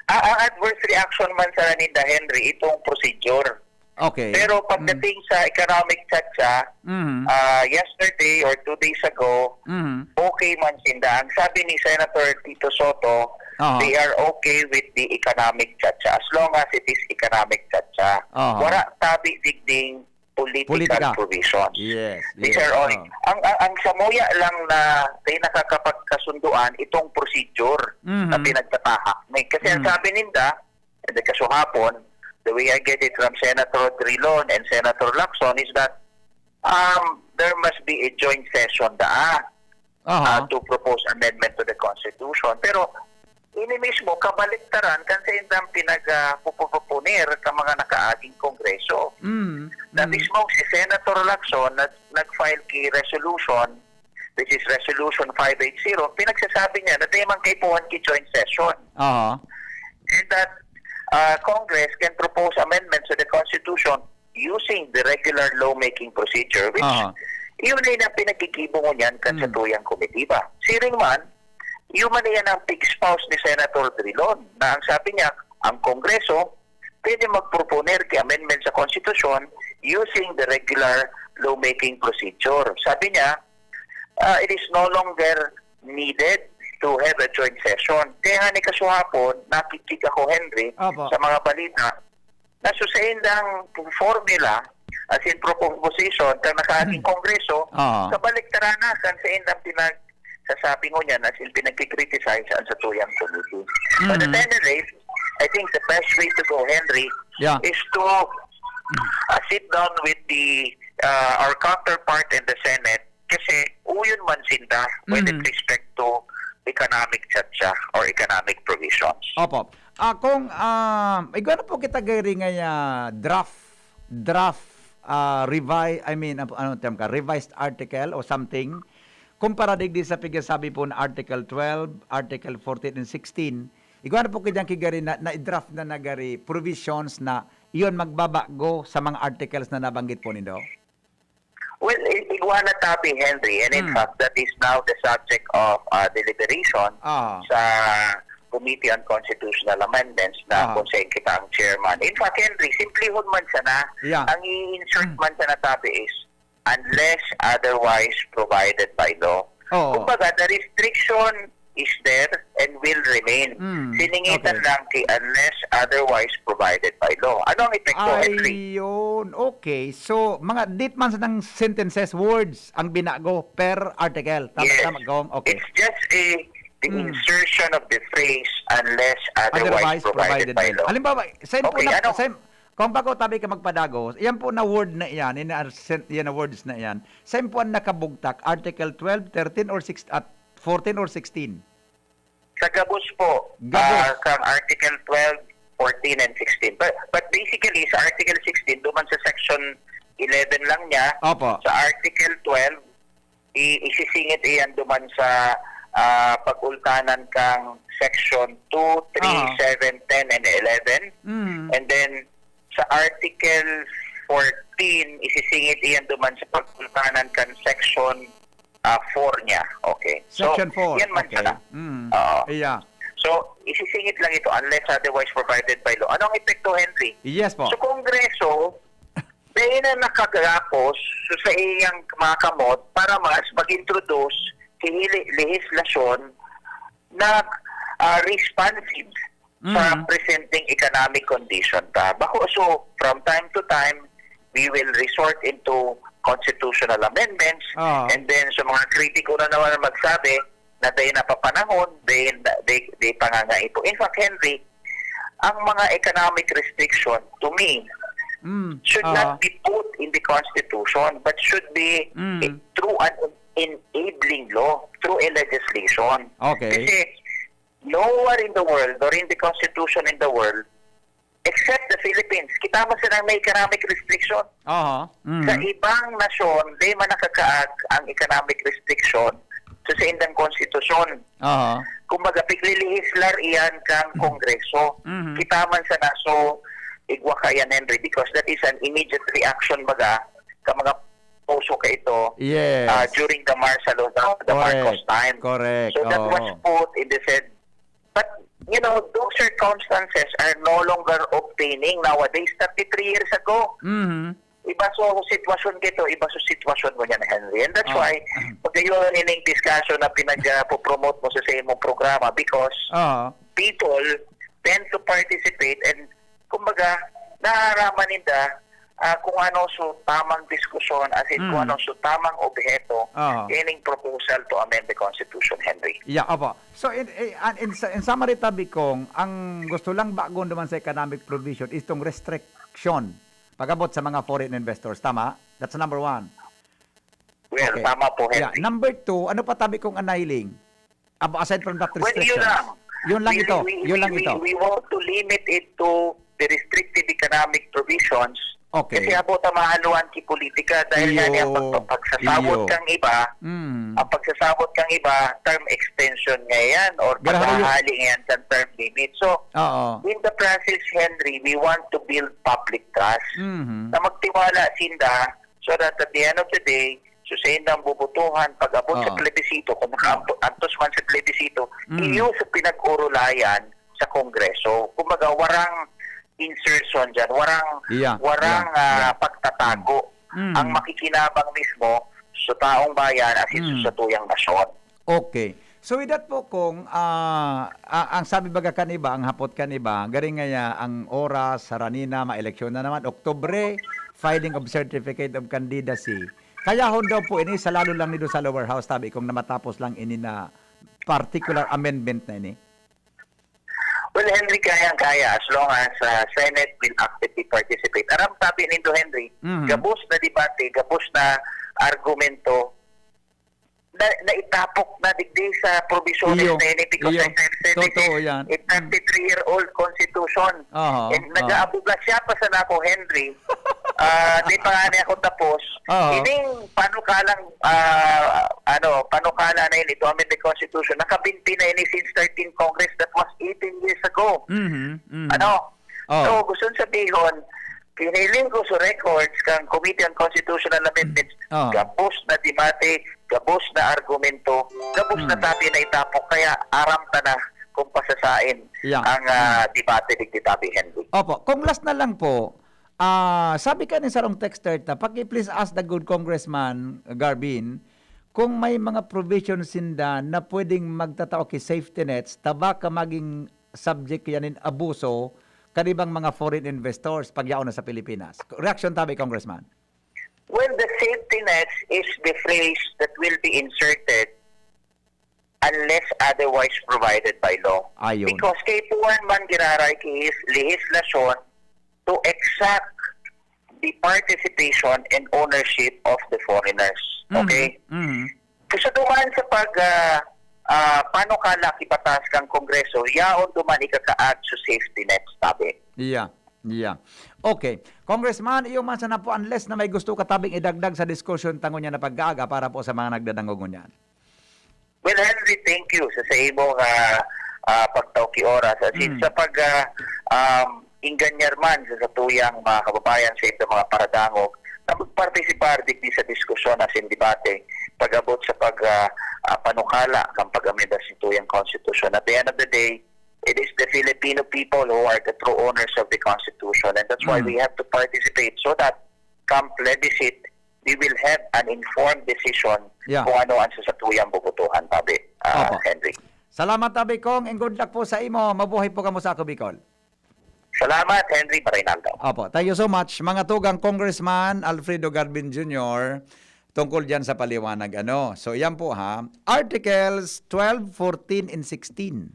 Ah, ang adverse reaction man sana ninda, Henry, itong procedure. Okay. Pero Mm. pagdating sa economic chacha, Mhm. ah, yesterday or two days ago, Mhm. okay man sinda. Ang sabi ni Senator Tito Soto, Aha. they are okay with the economic chacha as long as it is economic chacha. Aha. Wala tabi digding political Politika. provisions. Yes, These yes, are all. oo. Ang, ang, ang samuya lang na di nakakapagkasunduan itong procedure na Mhm. pinagtatahak. May, kasi ang Mm. sabi ninda, and the kasuhapon, the way I get it from Senator Drilon and Senator Lacson is that, um, there must be a joint session daa, Aha. uh, to propose amendment to the Constitution. Pero ini mismo, kabaliktaran kan sa indang pinag, ah, pupupuner sa mga nakaaging Kongreso. Mm, Na mm. mismo si Senator Lacson nag, nag-file ki resolution, which is Resolution five eight zero, pinagsasabi niya na di man kaipuhan ki joint session. Aha. And that, uh, Congress can propose amendments to the Constitution using the regular lawmaking procedure, which Aha. yun ay na pinagkikibungon yan kan sa Mm. tuyang komitiba. Siring man, yun man yan ang pig-spouse ni Senator Drilon, na ang sabi niya, ang Kongreso pwede magproponer ki amendment sa Konstitusyon using the regular lawmaking procedure. Sabi niya, ah, it is no longer needed to have a joint session. Kaya nga ni kasuhapon, nakikinig ako, Henry, Opo. sa mga balita, na sa saindang formula, as in proposition, kan nakaaging Hmm. Kongreso, Oo. kabaliktaran na kan sa indang pinagsasabi ngunyan, as in pinagkikriticize ang sa tuyang committee. But at Mm. any rate, I think the best way to go, Henry, Yeah. is to, uh, sit down with the, uh, our counterpart in the Senate, kasi uyon man sinda with Mm. respect to economic chacha or economic provisions. Opo. Ah, kung, ah, igwa na po kita gairing ay, ah, draft, draft, ah, revi-, I mean, ano, ano, term ka, revised article or something, kumpara digdi sa pigsasabi po na Article twelve, Article fourteen and sixteen, igwa na po kita gairing na, na-draft na nagari provisions na iyon magbabago sa mga articles na nabanggit po nindo? Well, i-, igwa na tabi, Henry, and in Hmm. fact, that is now the subject of, uh, deliberation Ah. sa Committee on Constitutional Amendments na Ah. kung saan kita ang chairman. In fact, Henry, simplihon man sana, Yeah. ang i-insert Hmm. man sana tabi is, "Unless otherwise provided by law." Oo. Kumbaga, the restriction is there and will remain. Mm, Siningitan okay. lang ki unless otherwise provided by law. Ano ang epekto, Henry? Ayun. Okay. So, mga dit man sa ng sentences, words ang binago per article. Tama, Yes. tama, Gong? Okay. It's just a the Mm. insertion of the phrase unless otherwise, Otherwise provided, provided by by law. Halimbawa, same po Okay, na, ano? Same, kung bago tabi ka magpadagos, yan po na word na yan, yan na, yan na words na yan, same po ang nakabugtak, Article twelve, thirteen, or six, at fourteen or sixteen. Sa gabos po, Gabos. ah, kang Article twelve, fourteen, and sixteen. But, but basically, sa Article sixteen, duman sa Section eleven lang niya, Opo. Sa Article twelve, i- isisingit iyan duman sa ah, pag-ultanan kang Section two, three, Aha. seven, ten, and eleven. Mm. And then, sa Article fourteen, isisingit iyan duman sa pag-ultanan kan Section ah, four niya. Okay. So, Section four. yan man Okay. sana. Mm. Oo. Yeah. So, isisingit lang ito unless otherwise provided by law. Ano ang epekto, Henry? Yes po. So, Kongreso, dahil na nakagapos so, sa iyang mga kamot para mas mag-introduce ki hili- lehislasyon na ah, responsive sa Mm. presenting economic condition ta. Bako, so, from time to time, we will resort into constitutional amendments Ah. and then sa mga kritiko na naman magsabi na dahil napapanahon, dahil, dahil, dahil pangangaipo. In fact, Henry, ang mga economic restriction to me Mm. should Ah. not be put in the constitution but should be Mm. through an enabling law, through a legislation. Okay. Kasi nowhere in the world or in the constitution in the world except the Philippines, kita man silang may economic restriction. Aha. Mm. Sa ibang nasyon, di man nakakaag ang economic restriction sa saindang konstitusyon. Aha. Kumbaga, piglilihislar iyan kang Kongreso. Mhm. Kita man sa naso, igwa ka yan, Henry, because that is an immediate reaction, baga, ka mga poso ka ito Yes. ah, during the Marshall, the, the Correct. Marcos time. Correct. So that Oo. was put in the said, but, you know, those circumstances are no longer obtaining nowadays, thirty-three years ago. Mhm. Iba so sitwasyon kito, iba so sitwasyon mo niyan, Henry. And that's Oh. why, pag yun ining discussion na pinag-promote mo sa, sa imong programa because Oo. people tend to participate and, kumbaga, naaraman ninda ah, kung ano so tamang diskusyon, as in kung Mm. ano so tamang obheto Oo. ining proposal to amend the Constitution, Henry. Yeah, opo. So, in, in, in, in summary, tabi kong, ang gusto lang bagon naman sa economic provision is itong restriction pag-abot sa mga foreign investors. Tama? That's number one. Well, Okay. tama po, Yeah. Henry. Number two, ano pa tabi kong anihiling? Ab- Aside from that Well, yun restrictions. lang. Yun lang We- ito. we- Yun lang we- ito. We want to limit it to the restrictive economic provisions. Okay. Kasi abo ta mahaluan ki politika dahil nga niya Iyo. pag, pagsasabot Iyo. kang iba, Mm. ang pagsasabot kang iba, term extension nga yan or Grabe. paghahali nga yan sa term limit. So, Oo. in the process, Henry, we want to build public trust Mhm. na magtiwala sinda so that at the end of the day, so sa indang bubutuhan, pag-abot sa Oo. plebisito, kung nakaantos man sa plebisito, Mm. iyo sa pinag-urulayan sa Kongreso. Kumbaga, warang insertion dyan, warang, Yeah, warang yeah, ah, yeah. pagtatago. Mm. Ang makikinabang mismo sa taong bayan as in Mm. sa tuyang nasyon. Okay. So with that po, kung ah, ah, ang sabi baga kan iba, ang hapot kan iba, garing ngaya ang oras, harani na, maeleksyon na naman, Oktubre, filing of certificate of candidacy. Kaya hon daw po ini sa lalo lang nido sa lower house, tabi kung na matapos lang ini na particular amendment na ini. Well, Henry, kayang-kaya as long as uh, Senate will actively participate. Aram tabi nindo, Henry, Mhm. gabos na debate, gabos na argumento na naitapok na digdi sa provisory Iyo, Senate because iyo. I said Senate Totoo is yan. a thirty-three-year-old constitution. Aha, And aha. nag-aabuga siya pa sa nako, Henry. Ah, di pa nga niya ako tapos. Aha. Ining panukalang, ah, ano, panukala na yun, ito amend the constitution, nakabinti na ini since thirteenth Congress, that was eighteen years ago. Mhm, mhm. Ano? Oh. So, gusto sabihon, kiniling ko sa records kang Committee on Constitutional Amendments, Oh. gabos na debate, gabos na argumento, gabos na Hmm. tabi na itapok, kaya aram ta na kung pasasain Yeah. ang ah, debate digdi tabi, Henry. Opo, kung last na lang po, ah, sabi ka ni sarong texter ta, paki please ask the good Congressman Garbin kung may mga provisions sinda na pwedeng magtatao ki safety nets, ta baka maging subject yan nin abuso kan ibang mga foreign investors pag yaon na sa Pilipinas. Reaction tabi, Congressman? Well, the safety nets is the phrase that will be inserted unless otherwise provided by law. Ayun. Because kaipuhan man giraray ki lehislasyon to exact the participation and ownership of the foreigners. Okay? Mhm. So, duman sa pag ah, ah, panukala ki batas kan Kongreso, yaon duman ikaka-add sa safety nets, tabi. Yeah. Yeah. Okay. Congressman, iyo man sana po, unless na may gusto ka tabing idagdag sa diskusyon ta ngunyan na pag-aaga para po sa mga nagdadangog ngunyan. Well, Henry, thank you sa, sa imo nga ah, pagtaw ki oras. As in, Mm. sa pag ah, um, inganyar man sa satuyang mga kababayan sa ito mga paradangog na magpartisipar digdi sa diskusyon as in debate pag-abot sa pag ah, ah, panukala kan pag-amenda sa tuyang konstitusyon. At the end of the day, it is the Filipino people who are the true owners of the Constitution, and that's why Mm. we have to participate so that come plebiscite, we will have an informed decision Yeah. kung ano ang sa satuyang bubutuhan, tabi, ah, Opo. Henry. Salamat, Tabi Cong, and good luck po sa imo. Mabuhay po kamo sa Ako Bicol. Salamat, Henry Marinaldo. Opo, thank you so much. Mga tugang, Congressman Alfredo Garbin Junior, tungkol dyan sa paliwanag, ano. So, yan po ha, Articles twelve, fourteen, and sixteen.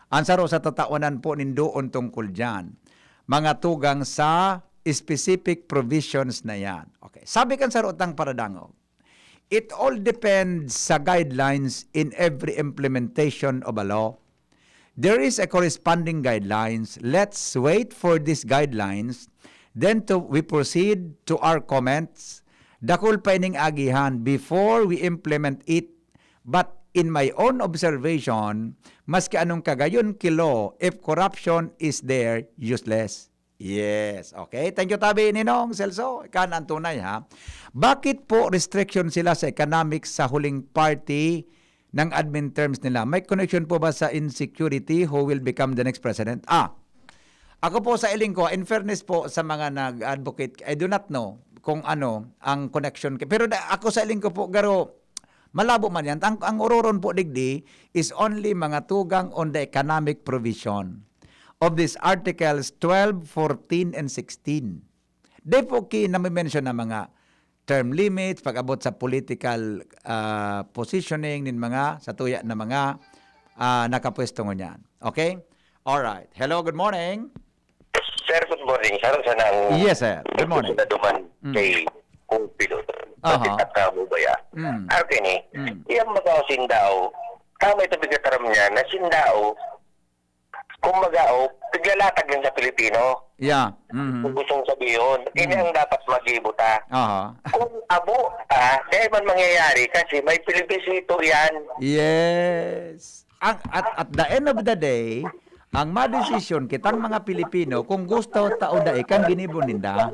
Ang saro sa tatawanan po nindoon tungkol dyan. Mga tugang sa specific provisions na yan. Okay. Sabi kan sarotang paradangog, it all depends sa guidelines in every implementation of a law. There is a corresponding guidelines. Let's wait for these guidelines. Then to, we proceed to our comments. Dakul pa ining agihan before we implement it. But in my own observation, maski anong kagayon ki law, if corruption is there, useless. Yes. Okay. Thank you, Tabi Ninong Celso. Ika na ang tunay, ha? Bakit po restriction sila sa economics sa huling party ng admin terms nila? May connection po ba sa insecurity who will become the next president? Ah, ako po sa iling ko, in fairness po sa mga nag-advocate, I do not know kung ano ang connection. Pero da- ako sa iling ko po, garo, malabo man yan. Ang, ang uroron po digdi is only mga tugang on the economic provision of these Articles twelve, fourteen, and sixteen. Di po ki nami-mention na mga term limits, pag-abot sa political ah, positioning nin mga satuya na mga ah, nakapwesto ngunyan. Okay? Alright. Hello, good morning. Sir, good morning. Saro sana ang Yes, sir. Good morning. Na duman Mm. kay Kong Piloto. Aha. Kasi tatrabaho ba ya? Mm. Okay ni. Mm. Iyang mga sindao, tama ito pigkataram niya, na sindao, kumbaga, oh, piglalatag lang sa Pilipino. Yeah. Mhm. Kung gustong sabihin, ini Mm. ang dapat mag-iibuta. Aha. Kung abo, ah, dahil man mangyayari kasi may plebisito yan. Yes. Ang, at, at the end of the day, ang madesisyon kitang mga Pilipino kung gusto ta o dai kang ginibo ninda.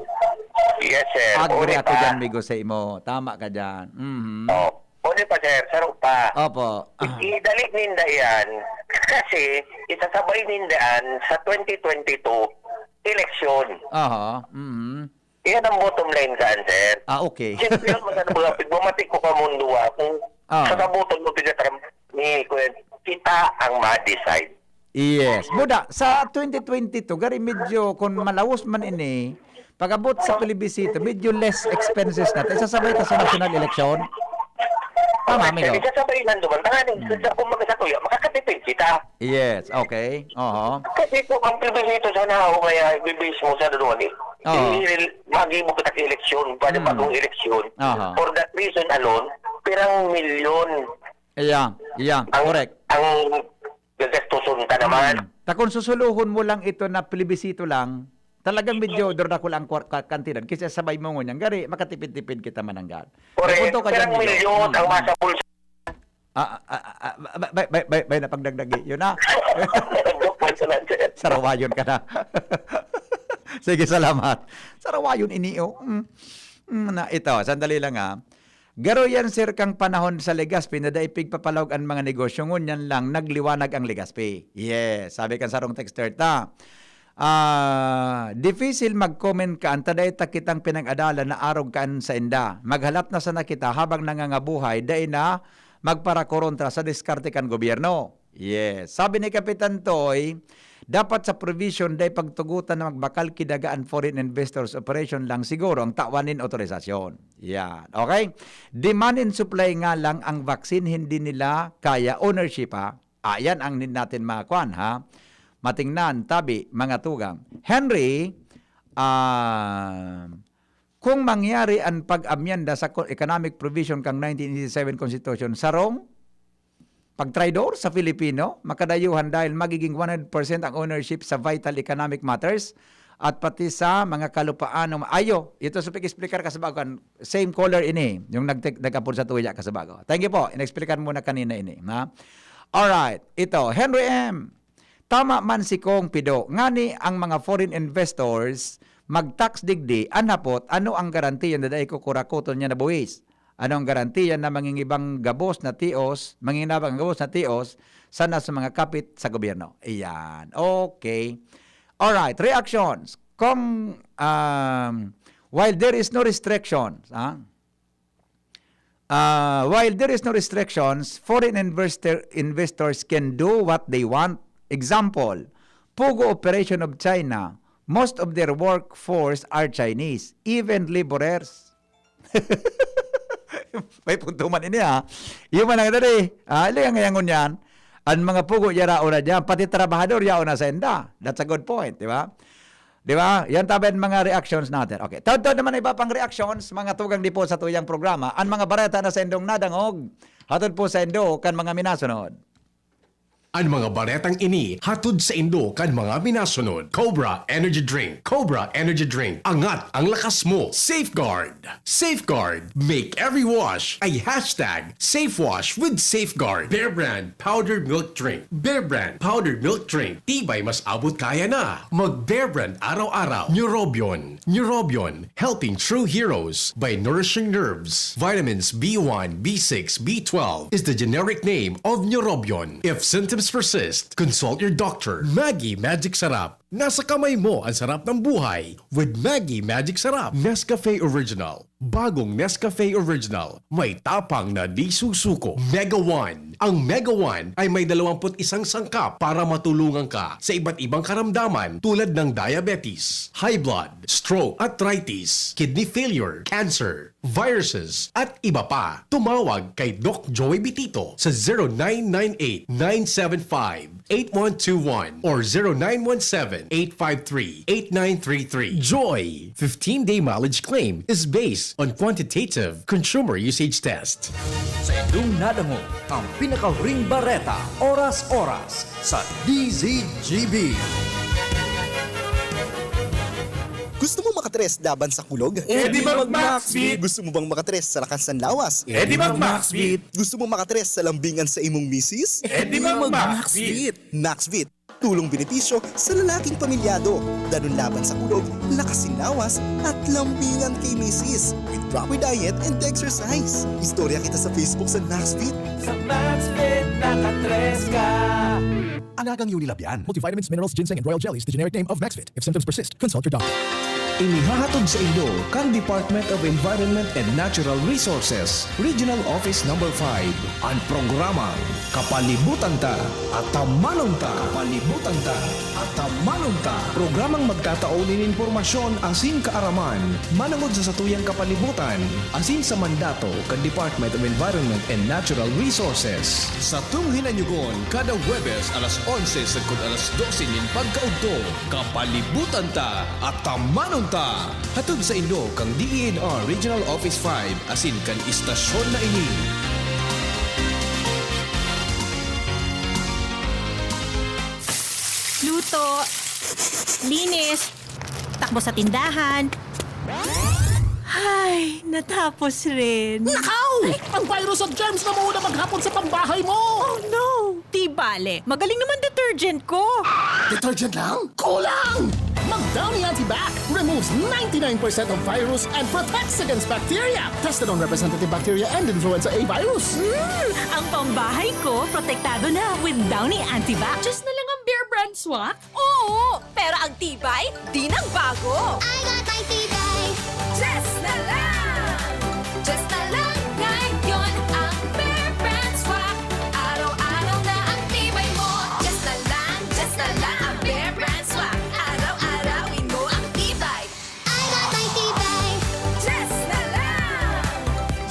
Yes, sir. Agree Uli ako pa. dyan, migo, sa imo. Tama ka dyan. Mhm. Oh. Uli pa, sir. Saro pa. Opo. Ah. Idali ninda yan kasi isasabay ninda yan sa twenty twenty-two eleksyon. Aha. Mhm. Iyan ang bottom line saan, sir. Ah, okay. Siyempre yun, magkano ba, pigmamatik ko ka mundo, ah, kung Ah. sa kabuton mo, pigkataram ni Kuya, kita ang ma-decide. Yes. Buda, sa twenty twenty-two, gari medyo, kung malawos man ini, pag-abot sa plebisito, medyo less expenses na. Isasabay ta sa national election. Tama, amigo. Isasabay lang naman. Tanganing, sa kumbaga sa tuya, makakatipid kita. Yes, okay. Oho. Kasi po, ang plebisito sa nao, kaya ibibis mo sa doon eh. Oo. Dihil, magi mo kita eleksyon, pwede Mm. bagong eleksyon. Aha. For that reason alone, pirang milyon Yeah, yeah, ang, correct. ang gagastuson ka naman. Mm. Ta kung susuluhon mo lang ito na plebisito lang, talagang medyo dordakol ang kwar- ka- kantidad. Kasi sabay mo ngunyan, gari, makatipid-tipid kita mananggad. Correct. May punto ka dyan, Pirang Migo. milyon ang Mm. masa bulsa. Ah, ah, ah, ah, bay, bay, bay, bay, napagdagdagi. Yun na. Joke lang sa lahat, sir. Sarawayon ka na. Sige, salamat. Sarawayon ini, oh. Mm. Mm, na, ito, sandali lang, ha. Garo yan, sir, kang panahon sa Legazpi na dai pigpapalaog an mga negosyo, ngunyan lang nagliwanag ang Legazpi. Yes, sabi kan sarong texter ta. Ah, dipisil mag-comment kan ta dai ta kitang pinag-adalan na arog kan sainda. Maghalat na sana kita habang nangangabuhay, dai na magparakorontra sa diskarte kan gobyerno. Yes. Sabi ni Kapitan Toy, dapat sa provision dai pagtugotan na magbakal ki daga an foreign investors operation lang siguro ang tawan nin otorisasyon. Yan. Okay? Demand and supply nga lang ang vaccine, hindi nila kaya ownership, ha? Ah, yan ang need natin mga kwan, ha? Matingnan, tabi, mga tugang. Henry, ah, kung mangyari ang pag-amyenda sa ko-, economic provision kang nineteen eighty-seven Constitution, sarong pagtraidor sa Filipino, makadayuhan dahil magiging one hundred percent ang ownership sa vital economic matters at pati sa mga kalupaan ng ayo. Ito sa pag-explicar ka sa bago, same caller ini, yung nag-, nag-apod sa tuya ka sa bago. Thank you po. Inexplicar mo na kanina ini, ha? Alright. Ito, Henry M. Tama man si Kong Pido, ngani ang mga foreign investors mag-tax digdi, an hapot, ano ang garantiya na dai kukurakoton niya na buwis? Ano ang garantiya na mangingibang gabos na tios, manginabang ang gabos na tios, sana sa mga kapit sa gobyerno? Iyan. Okay. Alright, reactions. Kung, um, while there is no restrictions, ah, uh, while there is no restrictions, foreign investor, investors can do what they want. Example, Pogo operation of China, most of their workforce are Chinese, even laborers. May punto man ini, ha. Iyo man ang dali. Ah, ilang ang yangon yan. Ang mga pugo, yaraon na dyan. Pati trabahador, yaon na sa inda. That's a good point, di ba? Di ba? Yan tabi ang mga reactions natin. Okay. Taod-taod naman iba pang reactions, mga tugang di po sa tuyang programa. Ang mga bareta na sa indong nadangog, hatod po sa indo kan mga minasunod. An mga baretang ini hatod sa indo kan mga minasunod. Cobra Energy Drink. Cobra Energy Drink. Angat ang lakas mo. Safeguard. Safeguard. Make every wash a hashtag safe wash with Safeguard. Bear Brand Powdered Milk Drink. Bear Brand Powdered Milk Drink. Tibay mas abot kaya na. Mag Bear Brand araw-araw. Neurobion. Neurobion. Helping true heroes by nourishing nerves. Vitamins B one, B six, B twelve is the generic name of Neurobion. If symptoms persist, consult your doctor. Maggi Magic Sarap. Nasa kamay mo ang sarap ng buhay with Maggi Magic Sarap. Nescafe Original. Bagong Nescafe Original. May tapang na di susuko. Mega One. Ang Mega One ay may dalawampu't isang sangkap para matulungan ka sa iba't ibang karamdaman tulad ng diabetes, high blood, stroke, arthritis, kidney failure, cancer, viruses, at iba pa. Tumawag kay Doc Joey Bitito sa zero nine nine eight, nine seven five, eight one two one or zero nine one seven, eight five three, eight nine three three. Joy fifteen-day mileage claim is based on quantitative consumer usage test. Sa indong nadangog, ang pinakahuring bareta, oras-oras, sa D Z G B. Gusto mo makatres laban sa kulog? Eh, di mag-Maxvit! Gusto mo bang makatres sa lakas ng lawas? Eh, di mag-Maxvit! Gusto mo makatres sa lambingan sa imong misis? Eh, di mag-Maxvit! Maxvit, tulong benepisyo sa lalaking pamilyado. Danun laban sa kulog, lakas sin lawas, at lambingan kay misis. With proper diet and exercise. Istorya kita sa Facebook sa Maxfit. Sa Maxfit, nakatres ka. Alagang Unilab yan. Multivitamins, minerals, ginseng, and royal jellies, the generic name of Maxfit. If symptoms persist, consult your doctor. Inihahatod sa indo kan Department of Environment and Natural Resources, Regional Office Number five, an programang Kapalibutan Ta, Atamanon Ta. Kapalibutan Ta, Atamanon Ta. Programang magtatao nin impormasyon asin kaaraman manongod sa satuyang kapalibutan asin sa mandato kan Department of Environment and Natural Resources. Satong hinanyugon kada Huwebes alas onse sagkod alas dose nin pagkaudto. Kapalibutan Ta, Atamanon Ta. Hatod sa indo kan D E N R Regional Office five asin kan istasyon na ini. Luto, linis, takbo sa tindahan. Ay, natapos rin. Nakaw! Ang virus at germs na mauna maghapon sa pambahay mo! Oh no! Di bale, magaling naman detergent ko. Detergent lang? Kulang! Mag Downy Antibac removes ninety-nine percent of virus and protects against bacteria. Tested on representative bacteria and influenza A virus. Mm, ang pambahay ko, protektado na with Downy Antibac. Just na lang ang Bear Brand Swak? Oo, pero Ang tibay, di nagbago. I got my tibay. Just na lang! Just na lang ngayon ang Bear Brand Swak. Araw-araw na ang tibay mo. Just na lang, just na lang ang Bear Brand Swak. Araw-arawin mo ang tibay. I got my tibay. Just na lang!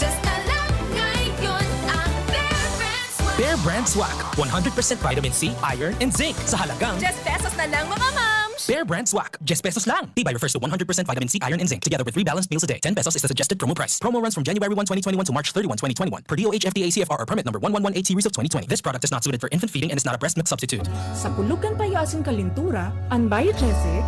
Just na lang ngayon ang Bear Brand Swak. Bear Brand Swak, one hundred percent vitamin C, iron, and zinc. Sa halagang Just pesos na lang, mga ma'ams! Bear Brand Swak, just pesos lang. Tibay refers to one hundred percent vitamin C, iron, and zinc, together with three balanced meals a day. Ten pesos is the suggested promo price. Promo runs from January one, twenty twenty-one to March thirty-one, twenty twenty-one, per D O H F D A C F R or permit number one one one eight series of twenty twenty. This product is not suited for infant feeding and is not a breast milk substitute. Sa kulog kan payo asin kalintura, an Biogesic,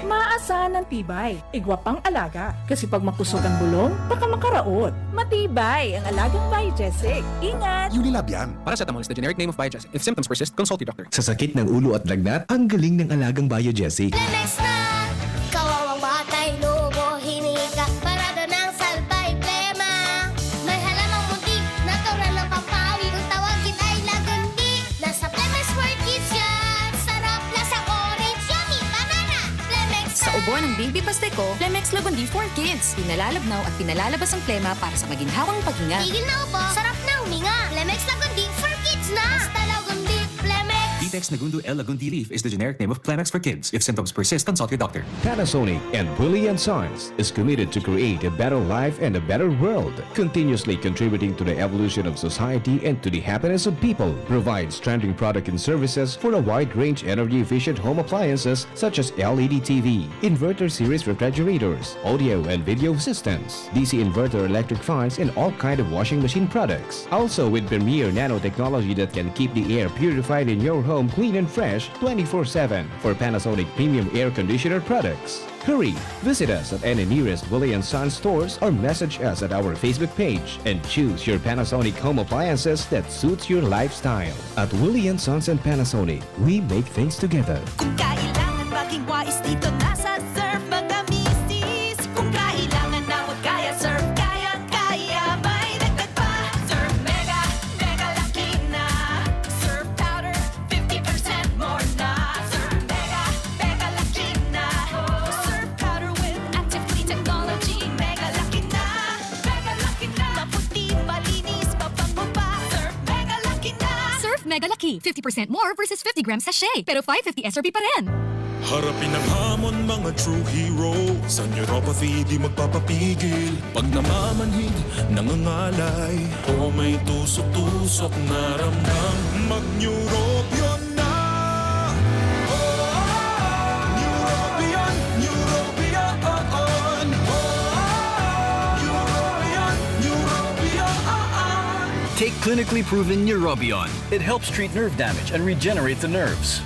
maasahan an tibay. Igwa pang alaga, kasi pag makusog ang bulong, baka makaraot. Matibay ang alagang Biogesic. Ingat! Unilab yan. Paracetamol is the generic name of Biogesic. If symptoms persist, consult your doctor. Sa sakit ng ulo at lagnat, ang galing ng alagang Biogesic. Lemex na! Kawawang batay, lubo, hinika, parada ng salbay, plema. May halamang muntik, natural na pampawi. Kung tawagin ay lagundi, nasa Lemex for Kids yan. Sarap, lasang orange, yummy, banana. Lemex Sa na! Ubo ng Baby Pasteco, Lemex Lagundi for Kids. Pinalalabnaw at pinalalabas ang plema para sa maginhawang paghinga. Tigil na ubo, sarap na huminga. Lemex Lagundi for Kids na! Basta Lagundi, Lemex! Vitex Nagundo L Lagundi Leaf is the generic name of Plemex for Kids. If symptoms persist, consult your doctor. Panasonic and Willie and Sons is committed to create a better life and a better world, continuously contributing to the evolution of society and to the happiness of people. Provides trending product and services for a wide range energy-efficient home appliances such as L E D T V, inverter series refrigerators, audio and video systems, D C inverter electric fans, and all kind of washing machine products. Also with premier nanotechnology that can keep the air purified in your home clean and fresh twenty-four seven. For Panasonic premium air conditioner products, hurry! Visit us at any nearest Willie and Sons stores or message us at our Facebook page and choose your Panasonic home appliances that suits your lifestyle. At Willie and Sons and Panasonic, we make things together. Kung kailangan maging wais, dito na sa Surf Magamisis. Kung kailangan na magkaya, Surf Kaya, kaya may dagdag pa. Surf Mega, Mega Laki na. Surf Powder, fifty percent more na. Surf Mega, Mega Laki na. Surf Powder with active clean technology. Mega Laki na, Mega Laki na. Maputi, malinis, mabango pa. Surf Mega Laki na. Surf Mega Laki, fifty percent more versus fifty gram sachet, pero five fifty S R P pa rin. Harapin ang hamon, mga true hero. Sa neuropathy, di magpapapigil. Pag namamanhid, nangangalay, o may tusok-tusok na ramdam, mag-Neurobion na! Oh, Neurobion, Neurobion, oh, oh. Neurobion, Neurobion, oh, oh. Take clinically proven Neurobion. It helps treat nerve damage and regenerate the nerves.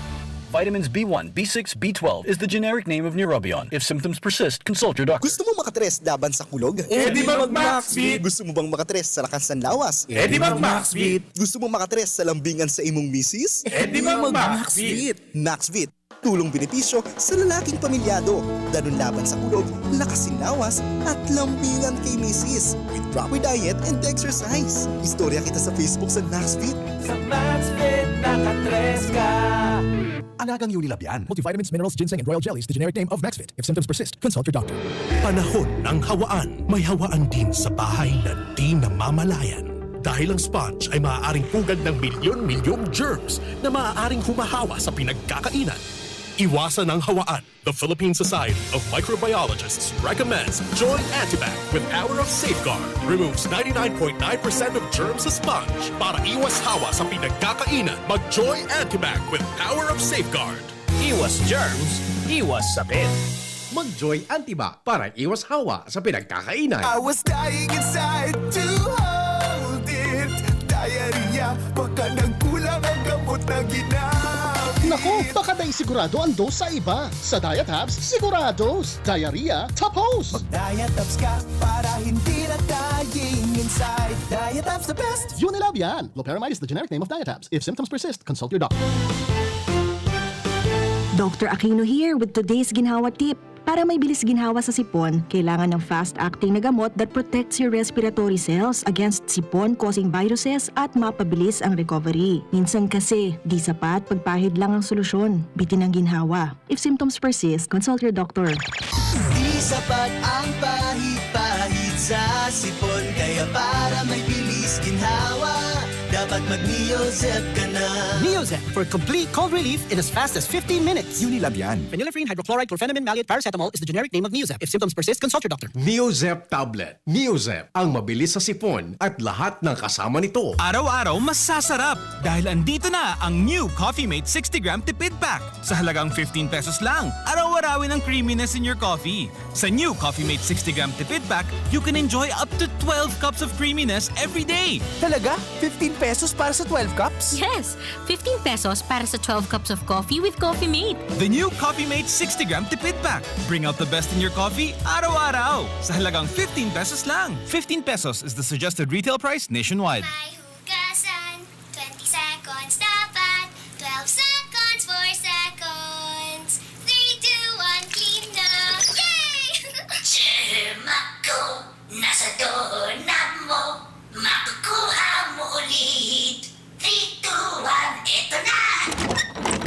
Vitamins B one, B six, B twelve is the generic name of Neurobion. If symptoms persist, consult your doctor. Gusto mong makatres laban sa kulog? Eh, di mag-Maxvit! Gusto mo bang makatres sa lakas ng lawas? Eh, di mag-Maxvit! Gusto mong makatres sa lambingan sa imong misis? Eh, di mag-Maxvit! Maxvit, tulong benepisyo sa lalaking pamilyado. Danun laban sa kulog, lakas sin lawas, at lambingan kay misis. With proper diet and exercise. Istorya kita sa Facebook sa Maxvit. Sa Maxvit, nakatres ka! Alagang Unilab yan. Multivitamins, minerals, ginseng, and royal jellies, the generic name of Maxvit. If symptoms persist, consult your doctor. Panahon ng hawaan. May hawaan din sa bahay na di namamalayan. Dahil ang sponge ay maaaring pugad ng milyon-milyong germs na maaaring humahawa sa pinagkakainan. Iwasan ang hawaan. The Philippine Society of Microbiologists recommends Joy Antibac with Power of Safeguard. Removes ninety-nine point nine percent of germs sa sponge para iwas hawa sa pinagkakainan. Mag-Joy Antibac with Power of Safeguard. Iwas germs, iwas sakit. Mag-Joy Antibac para iwas hawa sa pinagkakainan. I was dying inside to hold it. Diarrhea, baka nagkulang ang gamot na ginamit. Naku, baka dai sigurado ang dose sa iba. Sa Diatabs, sigurados. Diarrhea, tapos. Mag-Diatabs ka para hindi na dying inside. Diatabs the best! Unilab yan. Loperamide is the generic name of Diatabs. If symptoms persist, consult your doctor. Doctor Aquino here with today's ginhawa tip. Para may bilis ginhawa sa sipon, kailangan ng fast-acting na gamot that protects your respiratory cells against sipon-causing viruses at mapabilis ang recovery. Minsan kasi, di sapat pagpahid lang ang solusyon. Bitin ang ginhawa. If symptoms persist, consult your doctor. Di sapat ang pahid-pahid sa sipon, kaya para may bilis ginhawa, dapat mag-Neozep ka na. Neozep for complete cold relief in as fast as fifteen minutes. Unilabian. Phenylephrine, hydrochloride, chlorphenamine, maleate, paracetamol is the generic name of Neozep. If symptoms persist, consult your doctor. Neozep tablet. Neozep, ang mabilis sa sipon at lahat ng kasama nito. Araw-araw masasarap dahil andito na ang new Coffee Mate sixty gram tipid pack. Sa halagang fifteen pesos lang, araw-arawin ang creaminess in your coffee. Sa new Coffee Mate sixty gram tipid pack, you can enjoy up to twelve cups of creaminess every day. Talaga? Fifteen pesos para sa twelve cups? Yes! Fifteen pesos para sa twelve cups of coffee with Coffee Mate. The new Coffee Mate sixty gram tipid pack. Bring out the best in your coffee araw-araw. Sa halagang fifteen pesos lang. Fifteen pesos is the suggested retail price nationwide. May hugasan, twenty seconds dapat, twelve seconds, four seconds, three, two, one, clean na! Yay! Germ ako, nasa doorknob mo, makukuha mo ulit. Three, two, one, eto na!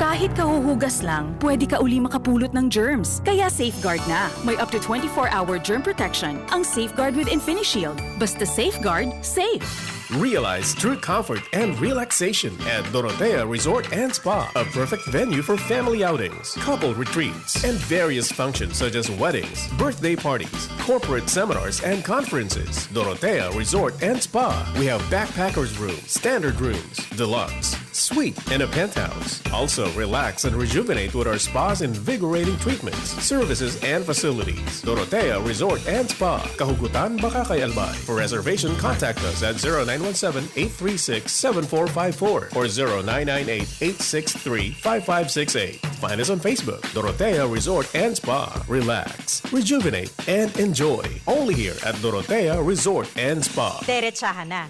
Kahit kahuhugas lang, pwede ka uli makapulot ng germs. Kaya Safeguard na. May up to twenty-four hour germ protection ang Safeguard with InfiniShield. Basta Safeguard, safe. Realize true comfort and relaxation at Dorotea Resort and Spa, a perfect venue for family outings, couple retreats, and various functions such as weddings, birthday parties, corporate seminars, and conferences. Dorotea Resort and Spa. We have backpackers room, standard rooms, deluxe, suite, and a penthouse. Also, relax and rejuvenate with our spa's invigorating treatments, services, and facilities. Dorotea Resort and Spa, Kahugutan, Bacacay, Albay. For reservation, contact us at zero nine one seven, eight three six, seven four five four or zero nine nine eight, eight six three, five five six eight. Find us on Facebook, Dorotea Resort and Spa. Relax, rejuvenate, and enjoy. Only here at Dorotea Resort and Spa. Derechahan na.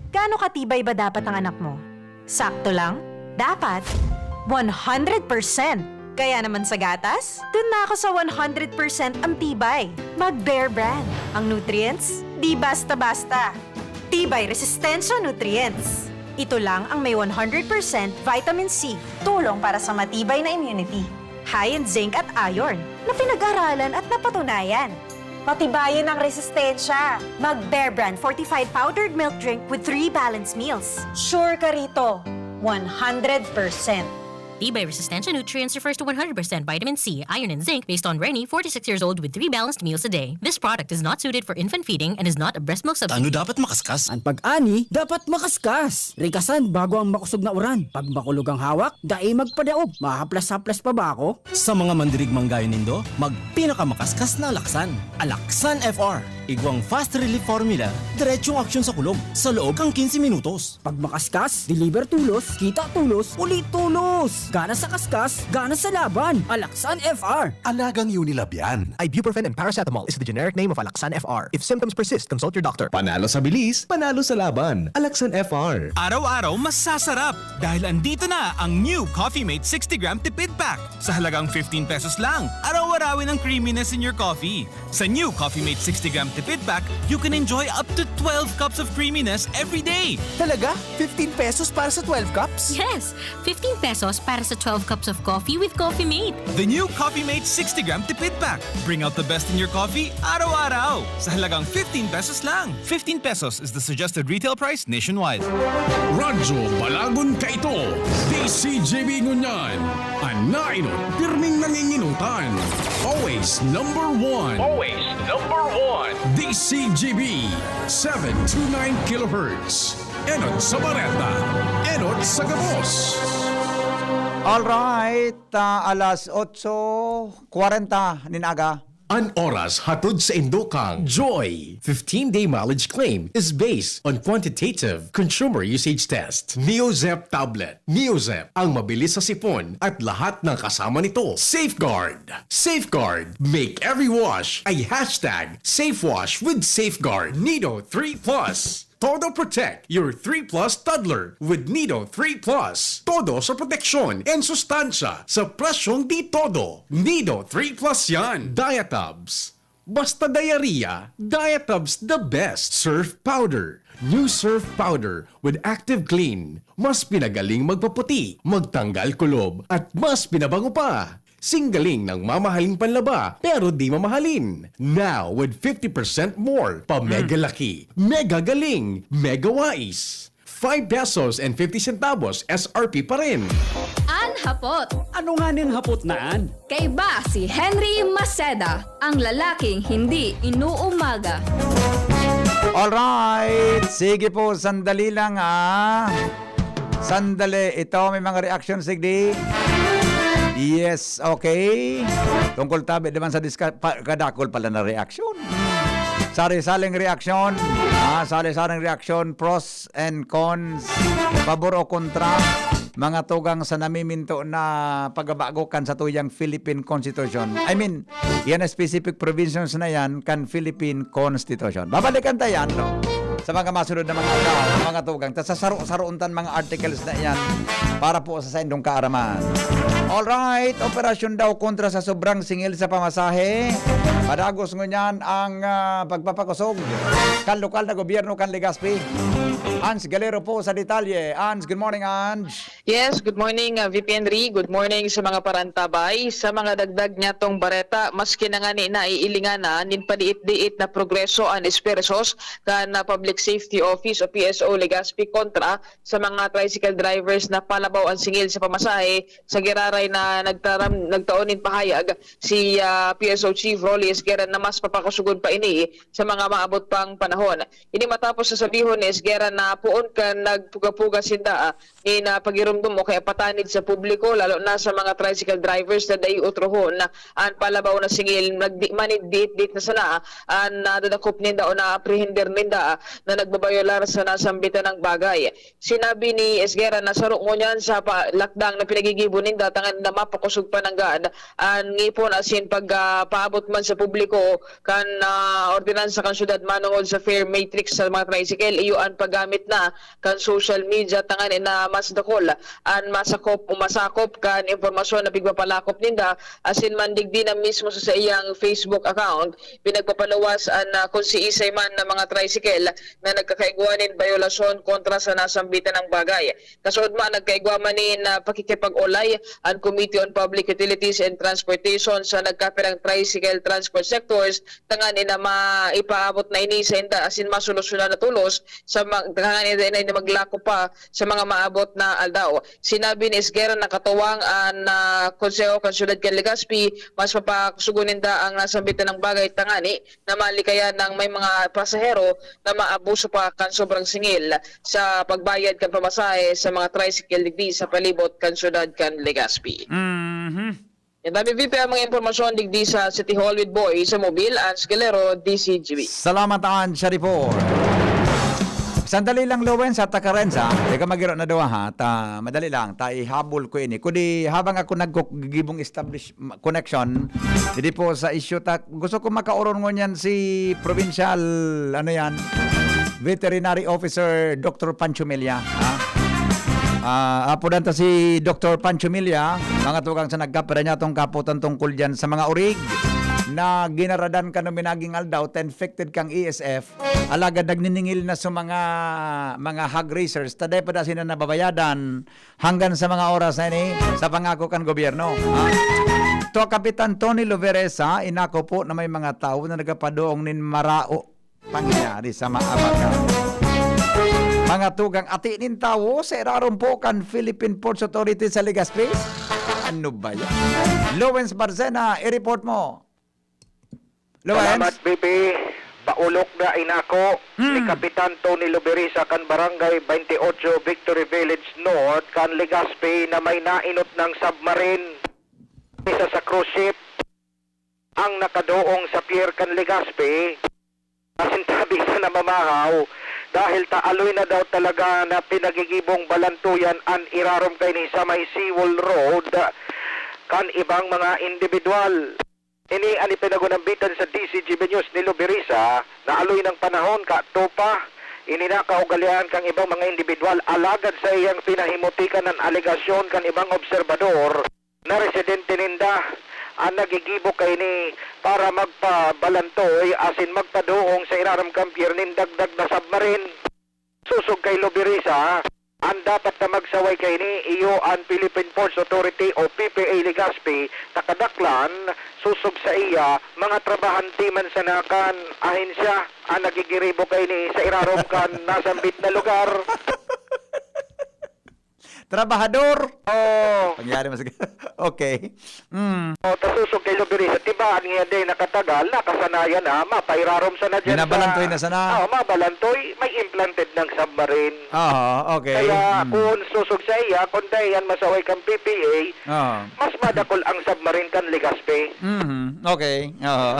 Gaano katibay ba dapat ang anak mo? Sakto lang? Dapat? One hundred percent! Kaya naman sa gatas, dun na ako sa one hundred percent ang tibay. Mag Bear Brand. Ang nutrients, di basta-basta. Tibay Resistensya Nutrients. Ito lang ang may one hundred percent vitamin C, tulong para sa matibay na immunity. High in zinc at iron, na pinag-aralan at napatunayan. Patibayin ang resistensya. Mag Bear Brand fortified powdered milk drink with three balanced meals. Sure ka rito, one hundred percent. Tibay Resistensya Nutrients refers to one hundred percent vitamin C, iron, and zinc based on Reni, forty-six years old, with three balanced meals a day. This product is not suited for infant feeding and is not a breast milk substitute. Ano dapat makaskas? An pag-ani dapat makaskas. Rikasan bago ang makosog na uran. Pag makulog ang hawak, dai magpadaog. Mahaplas-haplas pa ba ako? Sa mga mandirigmang gayo nindo, magpinakamakaskas na alaksan. Alaksan F R. Igwang fast relief formula, diretsong aksyon sa kulog, sa loob kan quince minutos. Pag makaskas, deliver tulos, kita tulos, uli tulos! Gana sa kaskas, gana sa laban! Alaksan F R. Alagang Unilabian. Ibuprofen and paracetamol is the generic name of Alaxan F R. If symptoms persist, consult your doctor. Panalo sa bilis, panalo sa laban. Alaksan F R. Araw-araw masasarap dahil andito na ang new Coffee Mate sixty gram tipid pack. Sa halagang fifteen pesos lang, araw-arawin ang creaminess in your coffee. Sa new Coffee Mate sixty gram tipid pack, you can enjoy up to twelve cups of creaminess every day. Talaga? Fifteen pesos para sa twelve cups? Yes! Fifteen pesos para sa twelve cups of coffee with Coffee Mate. The new Coffee Mate sixty gram tipid pack. Bring out the best in your coffee araw-araw. Sa halagang fifteen pesos lang. Fifteen pesos is the suggested retail price nationwide. Radyo Balagon Kaito, D C G B ngunyan. An nainot, pirming nanginginutan. Always number one. Always number one. D C G B, seven two nine kilohertz. Enot sa bareta, enot sa gabos. Alright, ah, alas otso kwarenta nin aga. An oras hatod sa indo kang Joy. Fifteen-day mileage claim is based on quantitative consumer usage test. Neozep tablet. Neozep, ang mabilis sa sipon at lahat ng kasama nito. Safeguard. Safeguard. Make every wash a hashtag safe wash with Safeguard. Nido three plus. Todo Protect, your three plus toddler with Nido three plus. Todo sa proteksyon and sustansya sa presyong di todo. Nido three plus yan. Diatabs. Basta diarrhea, Diatabs the best. Surf Powder. New Surf Powder with Active Clean. Mas pinagaling magpaputi, magtanggal kulob, at mas pinabango pa. Singgaling ng mamahaling panlaba, pero di mamahalin. Now, with fifty percent more, pa mega laki, mega galing, mega wais. Five pesos and fifty centavos S R P pa rin. An hapot. Ano nga ning hapot na an? Kaiba si Henry Maceda, ang lalaking hindi inuumaga. Alright, sige po, sandali lang, ah. Sandali, ito may mga reaction, sigdi. Yes, okay. Tungkol tabi naman sa diska-, pa-, kadakol pala na reaksyon. Sari-saring reaksyon. Ah, sari-saring reaksyon, pros and cons, pabor o kontra, mga tugang sa namiminto na pagbabago kan satuyang Philippine Constitution. I mean, yan specific provisions na yan kan Philippine Constitution. Babalikan ta yan, no? Sa mga masunod na mga araw, mga tugang. Ta sasaro-saroon tan mga articles na yan para po sa saindong kaaraman. Alright, operasyon daw kontra sa sobrang singil sa pamasahe. Padagos ngunyan ang, ah, pagpapakosog kan lokal na gobyerno kan Legazpi. Ans Galero po sa detalye. Ans, good morning, Ans. Yes, good morning, ah, V P Henry. Good morning sa mga parantabay. Sa mga dagdag niyatong bareta, maski na ngani naiilingan na nin padiit-diit na progreso an esfuerzos kan, ah, Public Safety Office o P S O Legazpi kontra sa mga tricycle drivers na palabaw an singil sa pamasahe sa giraray na nagtaram-, nagtao nin pahayag si, ah, P S O Chief Rolly Esguerra na mas papakusugon pa ini sa mga maabot pang panahon. Ini matapos sa sabihon ni Esguerra na poon kan nagpuga-puga sinda, ah, nin, ah, pagiromdom o kaya patanid sa publiko, lalo na sa mga tricycle drivers na dai otrohon na an palabaw na singil, nagdi-, manidit-dit na sana an nadadakop ninda o naaprehender ninda, ah, na nagbabayolar sa nasambitan ng bagay. Sinabi ni Esguerra na saro ngunyan sa pa-, lakdang na pinagigibo ninda tanganing na mapakosog pa nanggad an ngipon asin pag, ah, paabot man sa publiko kan, ah, ordinansa kan syudad manongod sa fare matrix sa mga tricycle, iyo an paggamit na kan social media tanganing na mas dakol an masakop o masakop kan impormasyon na pigpapalakop ninda asin man digdi na mismo sa saiyang Facebook account, pinagpapaluwas an, ah, kung siisay man na mga tricycle na nagkakaigwa nin bayolasyon kontra sa nasambitan ng bagay. Kasuodma, nagkaigwa man nin, ah, pakikipag-olay an Committee on Public Utilities and Transportation sa nagkapirang tricycle transport sectors tanganing na maipaabot na ini sa inda asin masolusyonan na tolos sa mag-, tanganing na, na maglako pa sa mga maabot na aldaw. Sinabi ni Esguerra na katuwang an, ah, Konseho kan Syudad kan Legazpi, mas mapakusugon ninda ang nasambitan ng bagay tangani na malikayan ng may mga pasahero na maabuso pa kan sobrang singil sa pagbayad kan pamasahe sa mga tricycle digdi sa palibot kan syudad kan Legazpi. Mhm. Yan tabi, V P, ang mga impormasyon digdi sa City Hall with Boy sa Mobil, Ans Galero, D C G B. Salamat, Ans, sa report. Sandali lang, Lowen, sa Takarenza. Teka, magiro na daw, ha? Ta, madali lang. Ta, ihabol ko ini. Kundi, habang ako nagkugibong establish, connection, hindi po sa issue ta, gusto ko makauron ngunyan si Provincial, ano yan, Veterinary Officer Doctor Pancho Milla, ha? Ah, apodan ta si Doctor Pancho Milla, mga tugang sa nagkapira niya tong kaputan tungkol diyan sa mga urig na ginaradan kano minaging aldaw, ta infected kang E S F, alagad nagniningil na sa mga, mga hog raisers, ta dai pa da sila nababayadan, hanggang sa mga oras na ini, sa pangako kan gobyerno. Ha? To Kapitan Tony Lovereza, inako po na may mga tawo na nagapadoong nin marao pangyari sa maabaga. Mga tugang ati nin tawo sa irarom po kan Philippine Ports Authority sa Legazpi. Ano ba yan? Lawrence Barcena, i-report mo. Lawrence? Salamat, B P. Paulok na inako ni Hmm. Kapitan Tony Lubirisa kan Barangay twenty-eight, Victory Village North, kan Legazpi na may nainot ng submarine. Isa sa cruise ship ang nakadoong sa pier kan Legazpi. Asin tabi sa namamahaw, dahil ta aloy na daw talaga na pinagigibong balantuyan an irarom kaini sa may Seawall Road kan ibang mga individual. Ini an ipinagunambitan sa D C G B News ni Lubirisa na aloy ng panahon, kato pa, Ini na kaugalean kan ibang mga indibidwal, alagad sa iyang pinahimutikan an alegasyon kan ibang obserbador na residente ninda an nagigibo kaini para magpabalantoy asin magpaduong sa irarom kan pier nin dagdag na submarine. Sosog kay Lubirisa, an dapat na magsaway kaini iyo an Philippine Ports Authority o P P A Legazpi, ta kadaklan, sosog saiya, mga trabahante man sana kan ahensya an nagigiribo kaini sa irarom kan nasambit na lugar. Trabahador! Oo. Pangyari mas okay. Mm. O, ta sosog kay Lubirisa, tibaan niya din nakatagal, nakasanayan na, mapairarom sana dyan Binabalantoy sa na sana. Oo, mabalantoy, may implanted ng submarine. Oo, okay. Kaya Mm. kung sosog saiya, kung dai yan masaway kan P P A, Oo. mas madakol ang submarine kan Legazpi. Mhm, okay. Oo.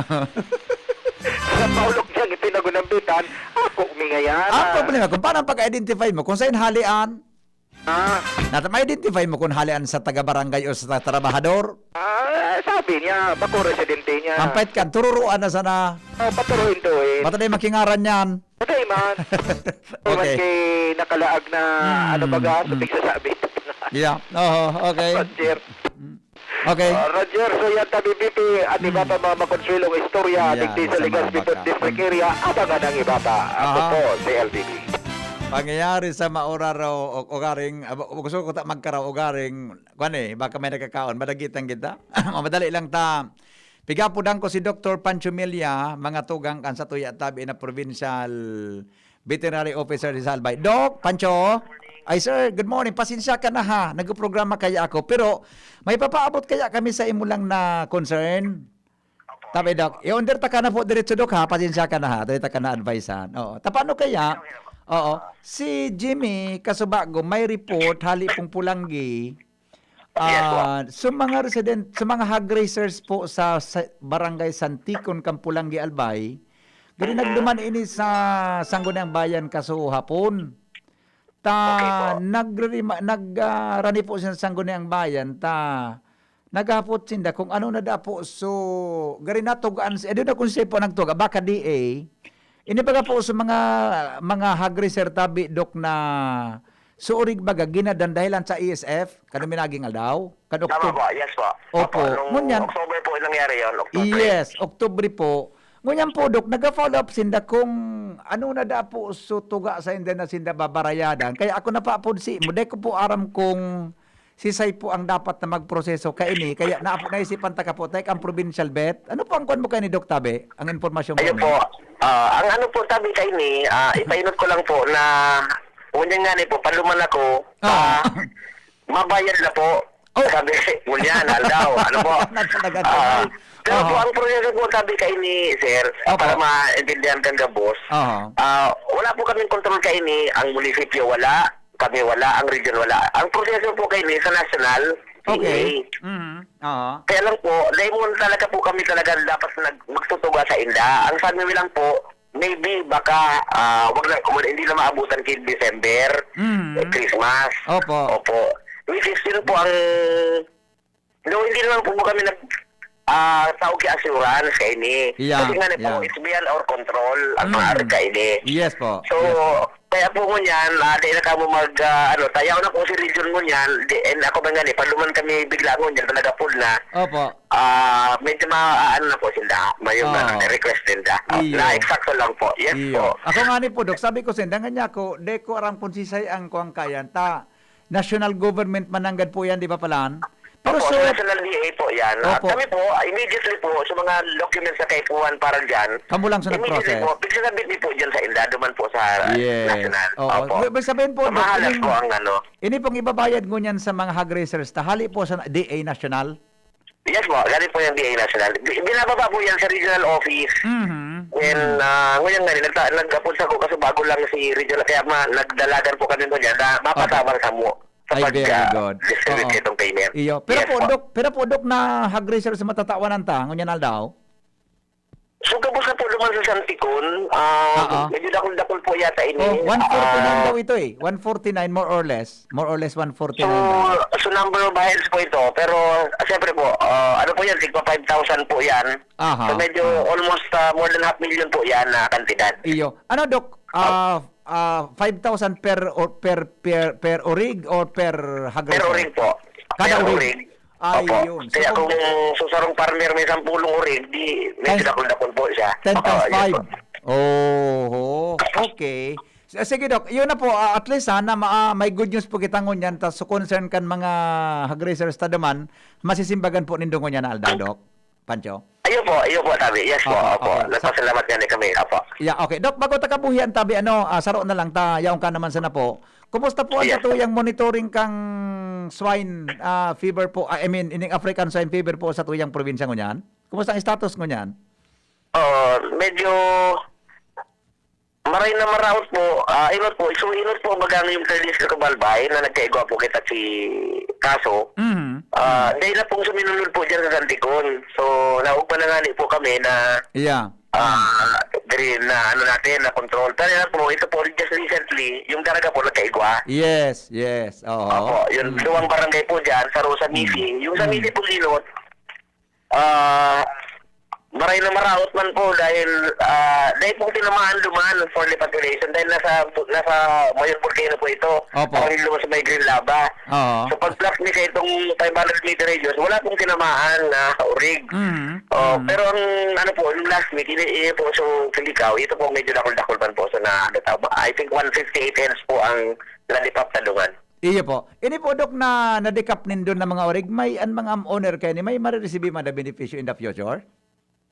Sa paulok niyang ipinagunambitan, ako mi ngayan, Ang ah. problema, kung paano ang pag-identify mo, kung saan halian, Ah. Nata ma-identify mo kung halian sa taga-barangay o sa trabahador? Ah, sabi niya, bako residente niya. Hampait kan, tururuan na sana. Oh, paturuin-turuin. Bata na yung makingaran niyan. Patay man. Patay man Okay. kay nakalaag na, Hmm, ano baga, hmm. subig sa sabi. Yeah. Oo, okay. Roger. Hmm. Okay. Ah, Roger, so yan tabi, B P, at iba Hmm. pa mga makonsuelong istorya, Yeah, digdi sa sa Legazpi Malabak Port ka. District Hmm. Area, abangan ang iba pa. Ako Aha. po, si L B B. Pangyayari sa maura raw o, ugaring, abo, gusto ko ta magkaraw ugaring, kwan eh, baka may nagkakaon, madagitan kita. Madali lang ta. Piga po dang ko si Doktor Pancho Milla, mga tugang kan sa Tuya Tabi na provincial veterinary officer sa Albay. Doc, Pancho? Ay, sir, good morning. Pasensya ka na, ha. Nagprograma kaya ako. Pero may papaabot kaya kami sa imo lang na concern? Tabi, Doc. I-under ta ka na po diretso, Doc, ha. Pasensya ka na, ha. Dali ta ka na advisean. Oo. Ta paano kaya? Oo. Si Jimmy Kasubago, may report, hali pong Pulanggi. Yes po. Ah, sa mga resident, sa mga hog raisers po sa, sa Barangay Santikon, Kampulanggi, Albay, gani Mm-hmm. nagduman ini sa Sangguniang Bayan kaso hapon. Ta, Okay po. nagrerima-, nag, ah, rani po sa Sangguniang Bayan, ta, naghapot sinda kung ano na dapo. So, gari natugaan si, eh, doon na kung siya po nagtuga, baka D A. Ini baga po sa mga, mga hog raiser tabi, Doc, na suorig baga ginadan dahilan sa E S F, kan minaging aldaw, kan Tama October. po, yes po. Opo. Opo, nung Ngunyan, October po yung nangyari yun, October. Yes, October po. Ngunyan po, Doc, naga-follow up sinda kung ano na da po so tuga sa inda na sinda babarayadan. Kaya ako napapod si mo, di ko po aram kung sisay po ang dapat na magproseso kaini, kaya na, naisipan ta ka po, tek, ang provincial vet. Ano po ang kwan mo kaini, Doc, tabi? Ang impormasyon mo Ayun kaini? po. Ah, ang ano po, tabi kaini, ah, ipainot ko lang po na, ngunyan nga ni po, paluman ako, Ah. ah, mabayad na po. Oh. Sabi, ngunyan, aldaw, ano po? Nagkatagal Ah, tayo. pero po, Aha. ang proseso po, tabi kaini, sir, Opo. para maintindihan kang gabos, Aha. ah, wala po kaming kontrol kaini, ang munisipyo wala, kami wala, ang region wala. Ang proseso po kayo sa national, Okay. C A. Mhm. Oo. Kaya lang po, dahil mo talaga po kami talaga dapat nag-, magtutuga sa inda. Ang sabi mo lang po, maybe baka, ah, wag na, wag, hindi na maabutan kay December, Mhm. eh, Christmas. Opo. Opo. Which is, yun po ang No, hindi naman po kami nag, ah, tawag kay assurance kaini. Yeah, Kasi nga ni po, yeah. it's beyond our control ang Mm. maaari kaini. Yes po. So, Yes po. kaya po ngunyan, ah, di na kamo mag, ah, ano, tayaw na po si region ngunyan, di, and ako ba nga ni, paluman kami bigla ngunyan, talaga full na. Opo. Ah, medyo ma-, ah, ano na po sila, may yung Oo. ano, request nila. Ah, Iyo. na eksakto lang po. Yes Iyo. po. Ako nga ni po, Doc, sabi ko sa inda, nga niya ako, di ko aram kung sisay ang kuwang kayan, ta, national government mananggad po yan, di ba, Palan? Pero Opo, so, sa national D A po yan. At opo. kami po, immediately po, sa mga documents na kaipuhan para dyan, Kamo lang sa immediately nag-process? po, pinagsasabit niyo po dyan sa inda, duman po sa Yes. national. Oo. Opo. Ibig sabihin po, Doc, Mahalas ining, po ang ano. ini pong ibabayad ngunyan sa mga hog raisers, tahali po sa D A National? Yes po, galing po yung D A National. Bi-, binababa po yan sa regional office. Mhm. Then, Mhm. ah, ngayon nga, nagta-, nag-apod sa ko kasi bago lang si regional, kaya ma-, nagdalagan po kami po niya na mapasama Opo. sa mo. Sa Ay, pag, very ah, good. distribute Oo. nitong payment. Iyo. Pero Yes po, po. Doc, pero po, Doc, na hog raiser sa matatawanan ta, ngunyan aldaw? So, gabos na po naman sa Santikon, ah, Oo. medyo dakul-dakul po yata ini. Oh, one forty-nine Ah, daw ito eh. One forty-nine, more or less. More or less, one forty-nine So, daw. so number of heads po ito. Pero, ah, siyempre po, ah, ano po yan, tigpa five thousand po yan. Aha. So, medyo Ah. almost, ah, more than half million po yan na kantidad. Iyo. Ano, Doc? Ah, Ah. ah, five thousand per o per per per orig or per hag racer? Per orig po. Kada orig? Per orig. Opo. Ayun. So, kaya kung sa sarong farmer may sampulong orig, di medyo dakul-dakul po siya. Ten times five. Oho. Okay. S-, sige, Doc. Yun na po, ah, at least sana ma-, ah, may good news po kita ngunyan. Tas so concern kan mga hag raisers ta duman, masisimbagan po nindo ngunyan na aldaw, Doc Pancho? Iyo po, iyo po, tabi. Yes po, opo. Opo, okay. Sa- Nagpasalamat nga ni kami, opo. Yeah, okay. Doc, bago ta kabuhian, tabi, ano, ah, saro na lang ta, yaon ka naman sana po. Kumusta po ang Yes. satuyang monitoring kang swine, ah, fever po? Ah, I mean, ining African swine fever po sa tuyang probinsya ngunyan? Kumusta ang status ngunyan? Oh, medyo maray na maraot po. Ah, inot po. So, inot po bagang yung Cardis Cabalbay na nagkaigwa po kita si kaso. Mhm. Ah, Mhm. dahil na pong suminunod po dyan sa Santikon. So, naugma na nga ni po kami na, Yeah. ah, Mhm. diri na ano natin, na control. Pero yan po, ito po, just recently, yung Daraga po nagkaigwa. Yes, yes. Oo. Opo, yun, Mhm. duwang barangay po dyan, sa Rosa Mhm. Misi. Yung sa Mhm. Misi po, inot, ah, maray na maraot man po dahil, ah, dahil pong tinamaan duman for the population dahil nasa, nasa Mayon Volcano po ito. Opo. Ang luwas sa may Green Lava. Oo. So, pag-block ni sa itong five hundred meter radius, wala pong tinamaan na orig. Mhm. Oh, Mhm. pero ang ano po, yung last week, ini, ini po, so, Kilikao, ito po medyo dakul-dakul man po. So, na, ano tawag, I think one fifty-eight heads po ang nalipap na duman. Iyo po. Ini po, Dok, na nadikap nindo na mga orig, may an mga owner kaini, may mariresibi man na benepisyo in the future?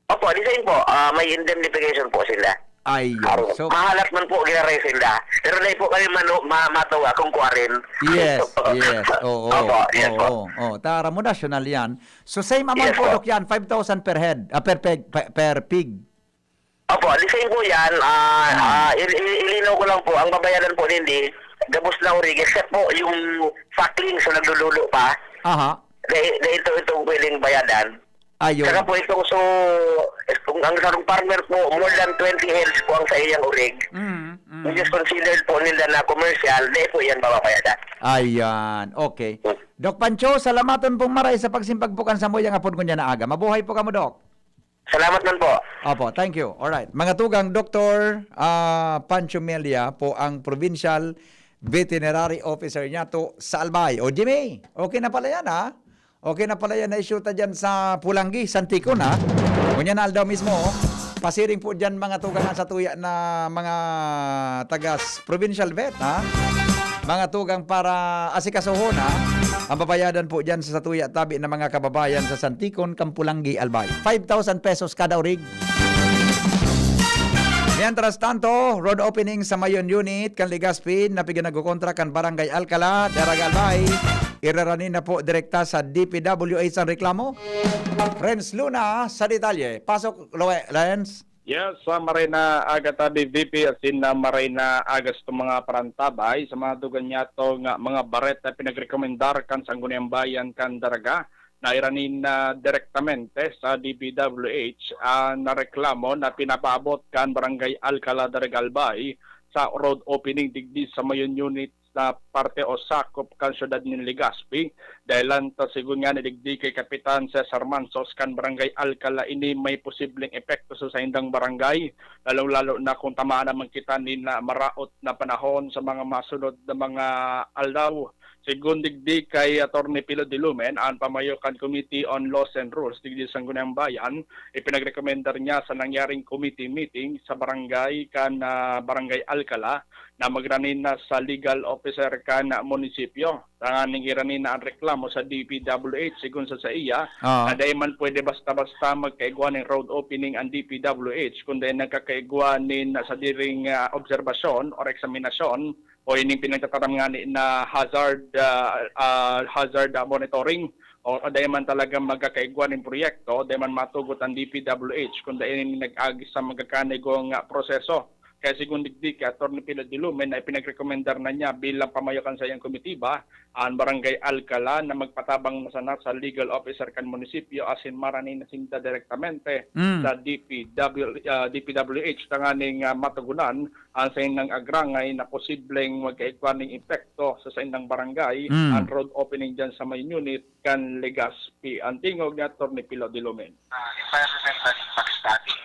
Opo, the same po. Ah, may indemnification po sila. Ayun. Aro, So, mahalat man po giraray sila. Pero dahil po kami manu-, ma-, matuwa kung kuwarin. Yes, yes. Oo, Opo, yes po. oo, oo. Tara mo, national yan. So, same amount Yes po, po. Dok, yan, five thousand per head, ah, per peg, per, per pig. Opo, the same po yan. Ah, Hmm. ah, il-, il-, ilinaw ko lang po, ang babayaran po nindi, gabos na orig, except po yung suckling, so naglululo pa. Aha. Dahil, dahil ito, itong pwedeng bayadan. Ayun. Saka po itong, so, kung ang sarong farmer po, more than twenty heads po ang sa iyang orig, Mm, mm. which is considered po nila na commercial, di po yan mababayadan. Ayan, okay. Hmm. Doc Pancho, salamaton pong maray sa pagsimbag po kan samuyang apod ngunyan na aga. Mabuhay po kamo, Doc. Salamat man po. Opo, thank you. Alright. Mga tugang, Doktor, ah, Pancho Melia po ang provincial veterinary officer niyato sa Albay. O, Jimmy, okay na pala yan, ha? Okay na pala yan, na-issue ta dyan sa Pulanggi, Santikon, ha? Ngunyan na aldaw mismo, oh. Pasiring po dyan, mga tugang, sa tuya na mga taga s-, provincial vet, ha? Mga tugang, para asikasohon, ha? Ang babayadan po dyan sa satuya tabi na mga kababayan sa Santikon, kan Pulanggi, Albay. Five thousand pesos kada orig. Mientras tanto, road opening sa Mayon Unit kan Legazpi na pigin nagkokontra kan Barangay Alcala, Daraga, Albay. Iraranin na po direkta sa D P W H ang reklamo. Renz Luna sa detalye. Pasok, Loe-, Renz. Yes, sa maray na aga tabi, V P, asin na maray na aga sa mga parantabay, sa mga dugan niyato nga mga baret na pinagrekomendar kan Sangguniang Bayan kan Daraga, na iranin na direktamente sa D P W H ang nareklamo na pinapaabot kan Barangay Alcala, Daraga, Albay sa road opening digdi sa Mayon Unit na parte o sakop kan siyudad nin Legazpi. Dahelan ta, sigon nga ni digdi kay Kapitan Cesar Mansos kan Barangay Alcala, ini may posibleng epekto sa saindang barangay, lalong-lalo na kung tamaan naman kita nin, ah, maraot na panahon sa mga masunod na mga aldaw. Sigon digdi kay Attorney Pilo Dilumen, ang pamayo kan Committee on Laws and Rules digdi sa Sangguniang Bayan, ipinagrekomendar niya sa nangyaring committee meeting sa barangay kan, ah, Barangay Alcala na magranin na sa legal officer kan munisipyo. Tanganing iranin na ang reklamo sa D P W H, sigon sa saiya, Ah. na dai man pwede basta-basta magkaigwa nin road opening ang D P W H, kundi nagkakaigwa nin sadiring, ah, obserbasyon or eksaminasyon o ining pinagtataram ngani na hazard, ah, ah, hazard, ah, monitoring, o dai man talaga magkakaigwa nin proyekto, dai man matugot ang D P W H, kundi ini nag-agi sa magkakanigong, ah, proseso. Kaya sigon digdi ki Attorney Pilo Dilumen na ipinagrekomendar na niya bilang pamayo kan saiyang komitiba, ang Barangay Alcala na magpatabang na sana sa legal officer kan munisipyo asin marani na sinda direktamente Mm. sa D P W, ah, D P W H tanganing, ah, matugunan ang saindang agrangay na posibleng magkaigwa ning epekto sa saindang barangay Mm. ang road opening diyan sa Mayon Unit kan Legazpi. Ang tingog ni Attorney Pilo Dilumen. Ah, environmental impact study.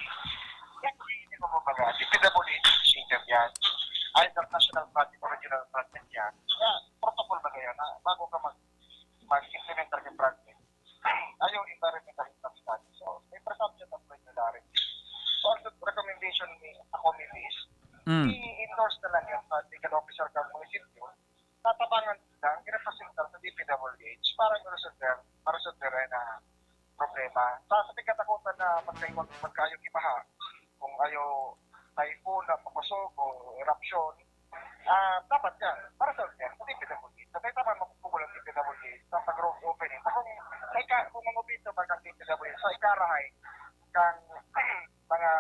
Hindi ko kumbaga, D P W H initiative yan. Ay, Mm. I-endorse na lang yan sa legal officer kan munisipyo. Tatabangan sila, ang ginapasenta sa D P W H para maresolver, maresolver na problema. Sa, sa pagkatakutan na magkaiwag, magkaayo ki baha, kung ayo typhoon na pakusog o eruption, ah, dapat yan, maresolver sa D P W H. Sa tayo taman, mapupugol ang D P W H sa pag-road opening. Kung, sa ika-, kung mga obispo ba kang D P W H, sa ikarahay, kang mga,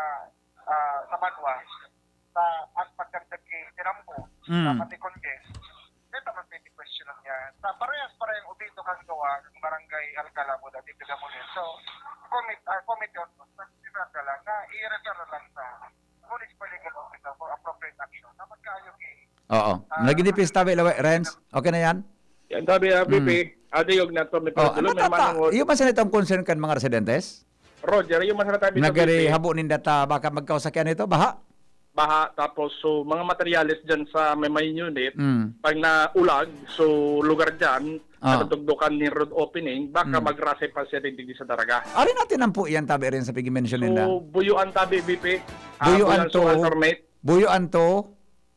ah, sa banwa, sa at pagdagdag ki tinampo, Mm. sa pati Congress, dito man pwede question niya. Sa parehas, parehang obispo kang gawa, ang barangay Alcalabo, dati taga Munin. So, commit, ah, committee on, sa, sa lang, na i-refer na lang sa Municipal Legal Officer for appropriate action. Na magkaayo ki, Oo. ah, Naging dipis tabi, lawe, Renz? Okay na yan? Yan tabi, ah, Mm. P P. Adi, yung nato, may Oh, problema, ano may tata? manang Yung ba sa nitong concern kan mga residentes? Roger, yung masarap tabi sa Nagari P P. habo ninda ta, baka magkausakyan ito, baha? Baha, tapos, so, mga materyales dyan sa may, may unit, Mm. pag naulag, so, lugar dyan, Ah. natutugdukan ni road opening, baka Mm. magrasay pa siya digdi sa daraga. Ari natin ang po yan, tabi rin sa pigi-mention ninda. So, Buyuan tabi, B P. Ah, Buyuan Buyuan to, Sultan Permit. Buyuan to.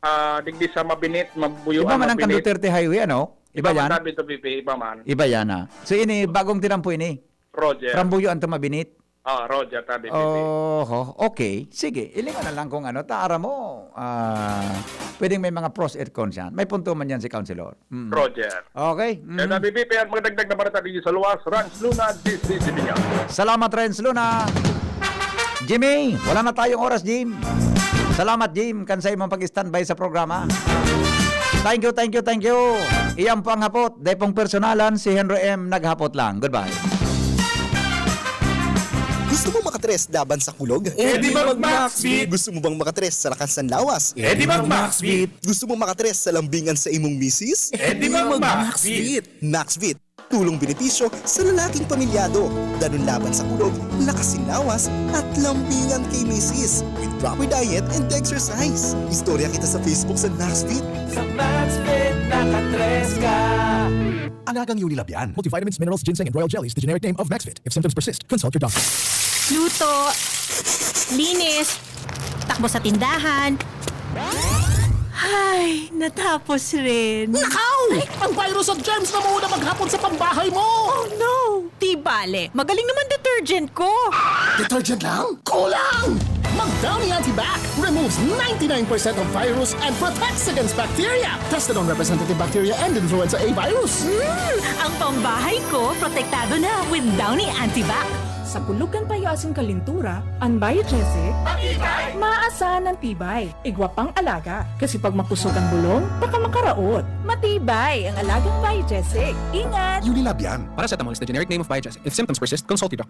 Ah, digdi sa Mabinit, Mabuyuan, Iba man ang Mabinit. Duterte Highway, ano? Iba Iba man yan? tabi to, B P, iba man. Iba yan, ah. So, ini, bagong tinampo ini? Roger. From Buyuan to Mabinit? Ah, Roger, tabi, B P. Oho, okay. Sige, ilingan na lang kung ano. Taara mo, ah, pwedeng may mga pros et cons yan. May punto man yan si Councilor. Mm. Roger. Okay. Kaya Mm. tabi, B P, ang magdagdag na balita dito sa luwas, Rans Luna, D C G P. Salamat, Rans Luna. Jimmy, wala na tayong oras, Jim. Salamat, Jim, kan sa imong pag-standby sa programa. Thank you, thank you, thank you. Iyan po ang hapot. Dai pong personalan, si Henry M naghapot lang. Goodbye. Gusto mo makatres laban sa kulog? Eh, di ba mag-Maxvit? Gusto mo bang makatres sa lakas ng lawas? Eh, di ba mag-Maxvit? Gusto mo makatres sa lambingan sa imong misis? Eh, di ba mag-Maxvit? Maxvit. Tulong benepisyo sa lalaking pamilyado. Danun laban sa kulog, lakas sin lawas, at lambingan kay misis. With proper diet and exercise. Istorya kita sa Facebook sa Maxfit. Sa Maxfit, nakatres ka. Alagang Unilab yan. Multivitamins, minerals, ginseng, and royal jellies, the generic name of Maxfit. If symptoms persist, consult your doctor. Luto, linis, takbo sa tindahan. Ay, natapos rin. Nakaw! Ang virus at germs na muna maghapon sa pambahay mo! Oh no! Di bale, magaling naman detergent ko. Detergent lang? Kulang! Mag Downy Antibac removes ninety-nine percent of virus and protects against bacteria. Tested on representative bacteria and influenza A virus. Mm, ang pambahay ko, protektado na with Downy Antibac. Sa kulog kan payo asin kalintura, an Biogesic, matibay! Maasa an tibay. Igwa pang alaga. Kasi pag makusog ang bulong, baka makaraot. Matibay ang alagang Biogesic. Ingat! Unilab yan. Paracetamol is the generic name of Biogesic. If symptoms persist, consult your doctor.